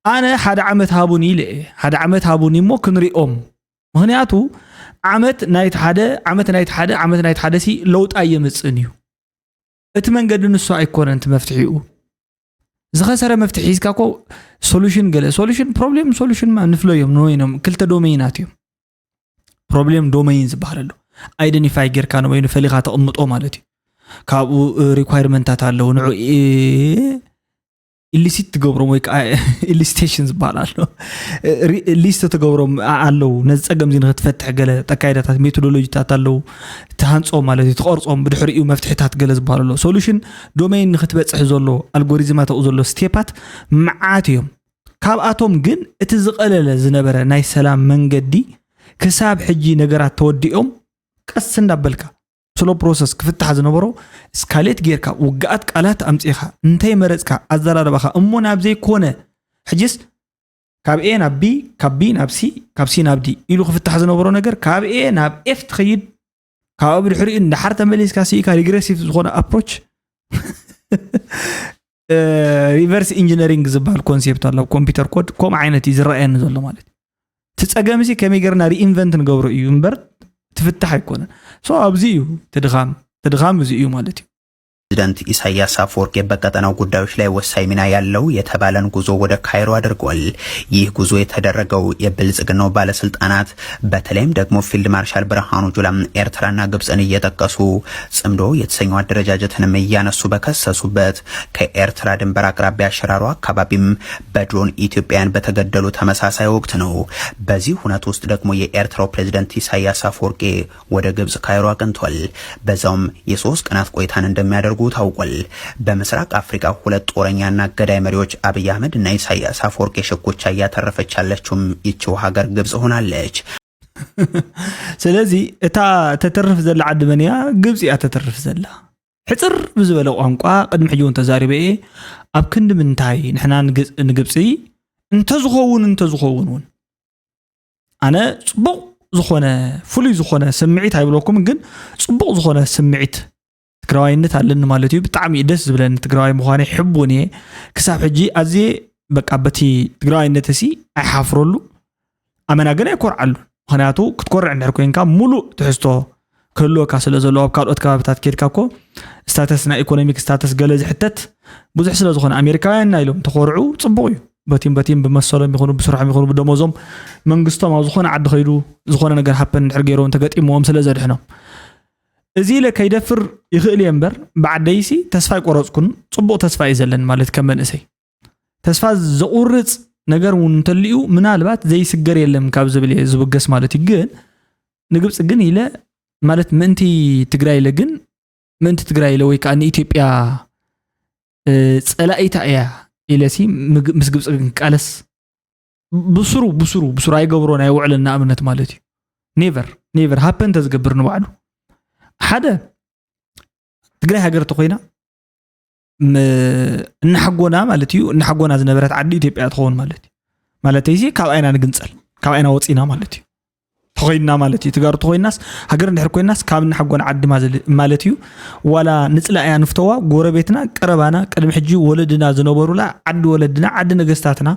ኣነ ሓደ ዓመት ሃቡኒ ኢለ እየ። ሓደ ዓመት ሃቡኒ እሞ ክንሪኦም። ምኽንያቱ ዓመት ናይቲ ሓደ ዓመት ናይቲ ሓደ ዓመት ናይቲ ሓደ ሲ ለውጢ ኣየምፅእን እዩ። እቲ መንገዲ ንሱ ኣይኮነን እቲ መፍትሒኡ። ዝኸሰረ መፍትሒ ሒዝካ እኮ ሶሉሽን ገለ ሶሉሽን ፕሮብሌም ሶሉሽን ማ ንፍለዮም ንወይኖም ክልተ ዶሜይናት እዮም። ፕሮብሌም ዶሜይን ዝበሃል ኣሎ። ኣይደንቲፋይ ጌርካ ንወይኑ ፈሊኻ ተቕምጦ ማለት እዩ። ካብኡ ሪኳይርመንታት ኣለዉ ንዑ ኢሊሲት ትገብሮም ወይ ከዓ ኢሊስቴሽን ዝበሃል ኣሎ ሊስት ትገብሮም ኣለዉ ነዚ ፀገም እዚ ንክትፈትሕ ገለ ጠካይዳታት ሜቶዶሎጂታት ኣለዉ ትሃንፆም ማለት እዩ ትቐርፆም ብድሕሪኡ መፍትሕታት ገለ ዝበሃል ኣሎ ሶሉሽን ዶሜይን ንክትበፅሕ ዘሎ ኣልጎሪዝማት ኣብኡ ዘሎ ስቴፓት መዓት እዮም ካብኣቶም ግን እቲ ዝቐለለ ዝነበረ ናይ ሰላም መንገዲ ክሳብ ሕጂ ነገራት ተወዲኦም ቀስ እንዳበልካ ስሎ ፕሮሰስ ክፍታሕ ዝነበሮ እስካሌት ጌርካ ውግኣት ቃላት ኣምፂእኻ እንተይመረፅካ ኣዘራርባኻ እሞ ናብ ዘይኮነ ሕጅስ ካብ ኤ ናብ ቢ ካብ ቢ ናብ ሲ ካብ ሲ ናብ ዲ ኢሉ ክፍታሕ ዝነበሮ ነገር ካብ ኤ ናብ ኤፍ ትኸይድ ካብ ብድሕሪኡ እንዳሓር ተመሊስካ ሲኢካ ሪግሬሲቭ ዝኾነ ኣፕሮች ሪቨርስ ኢንጂነሪንግ ዝበሃል ኮንሴፕት ኣሎ ኮምፒውተር ኮድ ከምኡ ዓይነት እዩ ዝረኣየኒ ዘሎ ማለት እዩ እቲ ፀገም ሲ ከመይ ገርና ሪኢንቨንት ንገብሮ እዩ እምበር ትፍታሕ ኣይኮነን ሶ ኣብዚ እዩ ትድኻም ትድኻም እዚ እዩ ማለት እዩ ፕሬዝዳንት ኢሳያስ አፈወርቂ በቀጠናው ጉዳዮች ላይ ወሳኝ ሚና ያለው የተባለን ጉዞ ወደ ካይሮ አድርጓል። ይህ ጉዞ የተደረገው የብልጽግናው ባለስልጣናት በተለይም ደግሞ ፊልድ ማርሻል ብርሃኑ ጁላ ኤርትራና ግብፅን እየጠቀሱ ጽምዶ የተሰኘው አደረጃጀትንም እያነሱ በከሰሱበት፣ ከኤርትራ ድንበር አቅራቢያ ሽራሮ አካባቢም በድሮን ኢትዮጵያውያን በተገደሉ ተመሳሳይ ወቅት ነው። በዚህ ሁነት ውስጥ ደግሞ የኤርትራው ፕሬዝዳንት ኢሳያስ አፈወርቂ ወደ ግብጽ ካይሮ አቅንቷል። በዛውም የሶስት ቀናት ቆይታን እንደሚያደርጉ ታውቋል። በምስራቅ አፍሪካ ሁለት ጦረኛና ገዳይ መሪዎች አብይ አህመድ እና ኢሳያስ አፈወርቂ ሽኩቻ እያተረፈች ያለችውም ይቺው ሀገር ግብጽ ሆናለች። ስለዚ እታ ተተርፍ ዘላ ዓዲ መን እያ? ግብፂ እያ ተተርፍ ዘላ። ሕፅር ብዝበለ ቋንቋ ቅድሚ ሕጂ እውን ተዛሪበ እየ። ኣብ ክንዲ ምንታይ ንሕና ንግብፂ እንተዝኸውን እንተዝኸውን እውን ኣነ ፅቡቕ ዝኾነ ፍሉይ ዝኾነ ስምዒት ኣይብለኩም፣ ግን ፅቡቕ ዝኾነ ስምዒት ትግራዋይነት ኣለኒ ማለት እዩ። ብጣዕሚ እዩ ደስ ዝብለኒ ትግራዋይ ምዃነይ፣ ሕቡን እየ። ክሳብ ሕጂ ኣዝየ በቃ በቲ ትግራዋይነት ሲ ኣይሓፍረሉ፣ ኣመና ግን ኣይኮርዓሉ። ምክንያቱ ክትኮርዕ እንድሕር ኮይንካ ሙሉእ ትሕዝቶ ክህልወካ ስለ ዘለዎ፣ ኣብ ካልኦት ከባብታት ኬድካ እኮ ስታተስ፣ ናይ ኢኮኖሚክ ስታተስ ገለ ዝሕተት ብዙሕ ስለ ዝኾነ፣ ኣሜሪካውያን ኢና ኢሎም ተኮርዑ፣ ፅቡቕ እዩ። በቲም በቲም ብመሰሎም ይኹኑ ብስርሖም ይኹኑ ብደሞዞም መንግስቶም ኣብ ዝኾነ ዓዲ ከይዱ ዝኾነ ነገር ሃፐን እንድሕር ገይሮም ተገጢምዎም ስለ ዘድሕኖም፣ እዚ ኢለ ከይደፍር ይኽእል እየ እምበር፣ ብዓደይሲ ተስፋ ኣይቆረፅኩን። ፅቡቕ ተስፋ እዩ ዘለኒ ማለት ከም መንእሰይ። ተስፋ ዘቑርፅ ነገር እውን እንተልዩ ምናልባት ዘይስገር የለም ካብ ዝብል እየ ዝብገስ ማለት እዩ። ግን ንግብፂ ግን ኢለ ማለት ምእንቲ ትግራይ ኢለ ግን ምእንቲ ትግራይ ኢለ ወይ ከዓ ንኢትዮጵያ እ፣ ፀላኢታ እያ ኢለ ሲ ምግብ- ምስ ግብፂ ግን ክቃለስ ብስሩ ብስሩ ብስሩ ኣይገብሮን ኣይውዕልን ንኣብነት ማለት እዩ። ኔቨር ኔቨር ሃፐን ተዝገብር ንባዕሉ ሓደ ትግራይ ሃገር ተኮይና ም- እናሓጎና ማለት እዩ። እናሓጎና ዝነበረት ዓዲ ኢትዮጵያ ትኸውን ማለት እዩ። ማለተይሲ ካብ ዓይና ንግንፀል፣ ካብ ዓይና ወፂና ማለት እዩ። ተኮይንና ማለት እዩ። ትጋሩ ተኮይናስ ሃገር እንድሕር ኮይናስ ካብ እናሓጎና ዓዲ ማዘል- ማለት እዩ። ዋላ ንፅላእያ ንፍተዋ ጎረቤትና ቀረባና ቅድሚ ሕጂ ወለድና ዝነበሩላ ዓዲ ወለድና ዓዲ ነገስታትና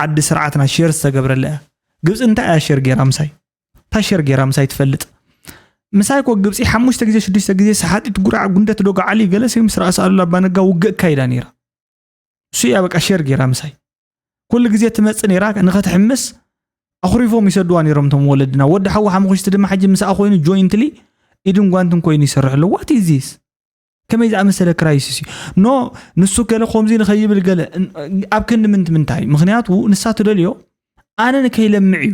ዓዲ ስርዓትና ሼር ዝተገብረላ እያ። ግብፂ እንታይ እያ ሼር ገይራ ምሳይ? እንታይ ሸር ገይራ ምሳይ ትፈልጥ? ምሳይ እኮ ግብፂ ሓሙሽተ ግዜ ሽዱሽተ ግዜ ሰሓጢት ጉራዕ ጉንደት ዶ ገዓሊ ገለ ሲ ምስ ራእሲ ኣሉላ ኣባነጋ ውግእ ኣካይዳ ነይራ። እሱ እያ በቃ ሸር ገይራ ምሳይ ኩሉ ግዜ ትመፅእ ነይራ። ንኸትሕምስ ኣኹሪፎም ይሰድዋ ነይሮም እቶም ወለድና። ወዲ ሓዊ ሓሙኽሽቲ ድማ ሕጂ ምስኣ ኮይኑ ጆይንትሊ ኢድን ጓንትን ኮይኑ ይሰርሕ ኣሎ። ዋት ኢዝ ዚስ? ከመይ ዝኣመሰለ ክራይሲስ እዩ? ኖ ንሱ ገለ ከምዚ ንኸይብል ገለ እን- ኣብ ክንዲ ምንት ምንታይ? ምክንያቱ ንሳ ትደልዮ ኣነ ንከይለምዕ እዩ።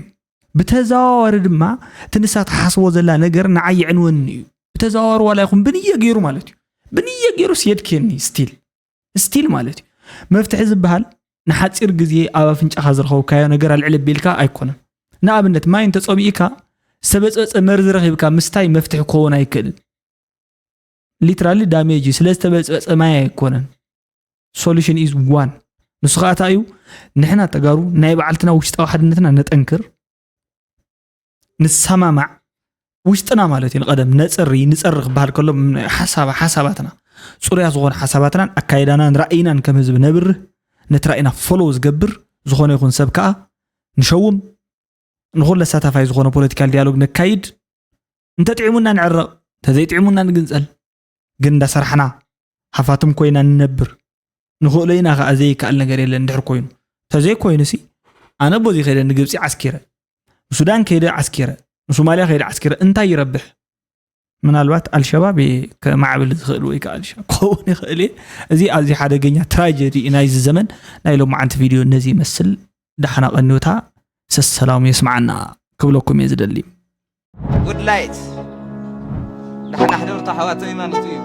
ብተዘዋዋሪ ድማ እቲ ንሳ ትሓስቦ ዘላ ነገር ንዓይ የዕንወኒ እዩ። ብተዘዋዋሪ ዋላ ይኹን ብንየ ገይሩ ማለት እዩ። ብንየ ገይሩ ስየድክየኒ ስቲል ስቲል ማለት እዩ። መፍትሒ ዝበሃል ንሓፂር ግዜ ኣብ ኣፍንጫኻ ዝረኸብካዮ ነገር ኣልዕል ኣቢልካ ኣይኮነን። ንኣብነት ማይ እንተፀሚእካ ዝተበፅበፀ መርዚ ረኺብካ ምስታይ መፍትሒ ክኸውን ኣይክእልን። ሊትራሊ ዳሜጅ እዩ። ስለ ዝተበፅበፀ ማይ ኣይኮነን። ሶሉሽን ኢዝ ዋን። ንሱ ከዓ እንታይ እዩ? ንሕና ተጋሩ ናይ ባዕልትና ውሽጣዊ ሓድነትና ነጠንክር፣ ንሰማማዕ፣ ውሽጥና ማለት እዩ። ንቀደም ነፅሪ ንፀሪ ክበሃል ከሎ ሓሳባ ሓሳባትና ፅሩያ ዝኾነ ሓሳባትናን ኣካይዳናን ራእይናን ከም ህዝቢ ነብርህ፣ ነቲ ራእይና ፎሎው ዝገብር ዝኾነ ይኹን ሰብ ከዓ ንሸውም፣ ንኹሉ ኣሳታፋይ ዝኾነ ፖለቲካል ዲያሎግ ነካይድ። እንተጥዒሙና ንዕረቕ፣ እንተዘይጥዒሙና ንግንፀል። ግን እንዳሰራሕና ሃፋትም ኮይና ንነብር ንኽእሎ ኢና ከዓ ዘይከኣል ነገር የለን። እንድሕር ኮይኑ ተዘይኮይኑ ሲ ኣነ ቦዚ ከይደ ንግብፂ ዓስኪረ፣ ንሱዳን ከይደ ዓስኪረ፣ ንሶማልያ ከይደ ዓስኪረ እንታይ ይረብሕ? ምናልባት ኣልሸባብ ከማዕብል ዝኽእል ወይ ከዓ ኣልሸባብ ክኸውን ይኽእል እየ። እዚ ኣዝዩ ሓደገኛ ትራጀዲ እዩ ናይዚ ዘመን። ናይ ሎማዓንቲ ቪድዮ ነዚ ይመስል። ደሓና ቀንዩታ ሰሰላሙ የስማዓና ክብለኩም እየ ዝደሊ። ጉድ ላይት ደሓና ሕደሩ ኣሕዋተይ ማለት እዩ።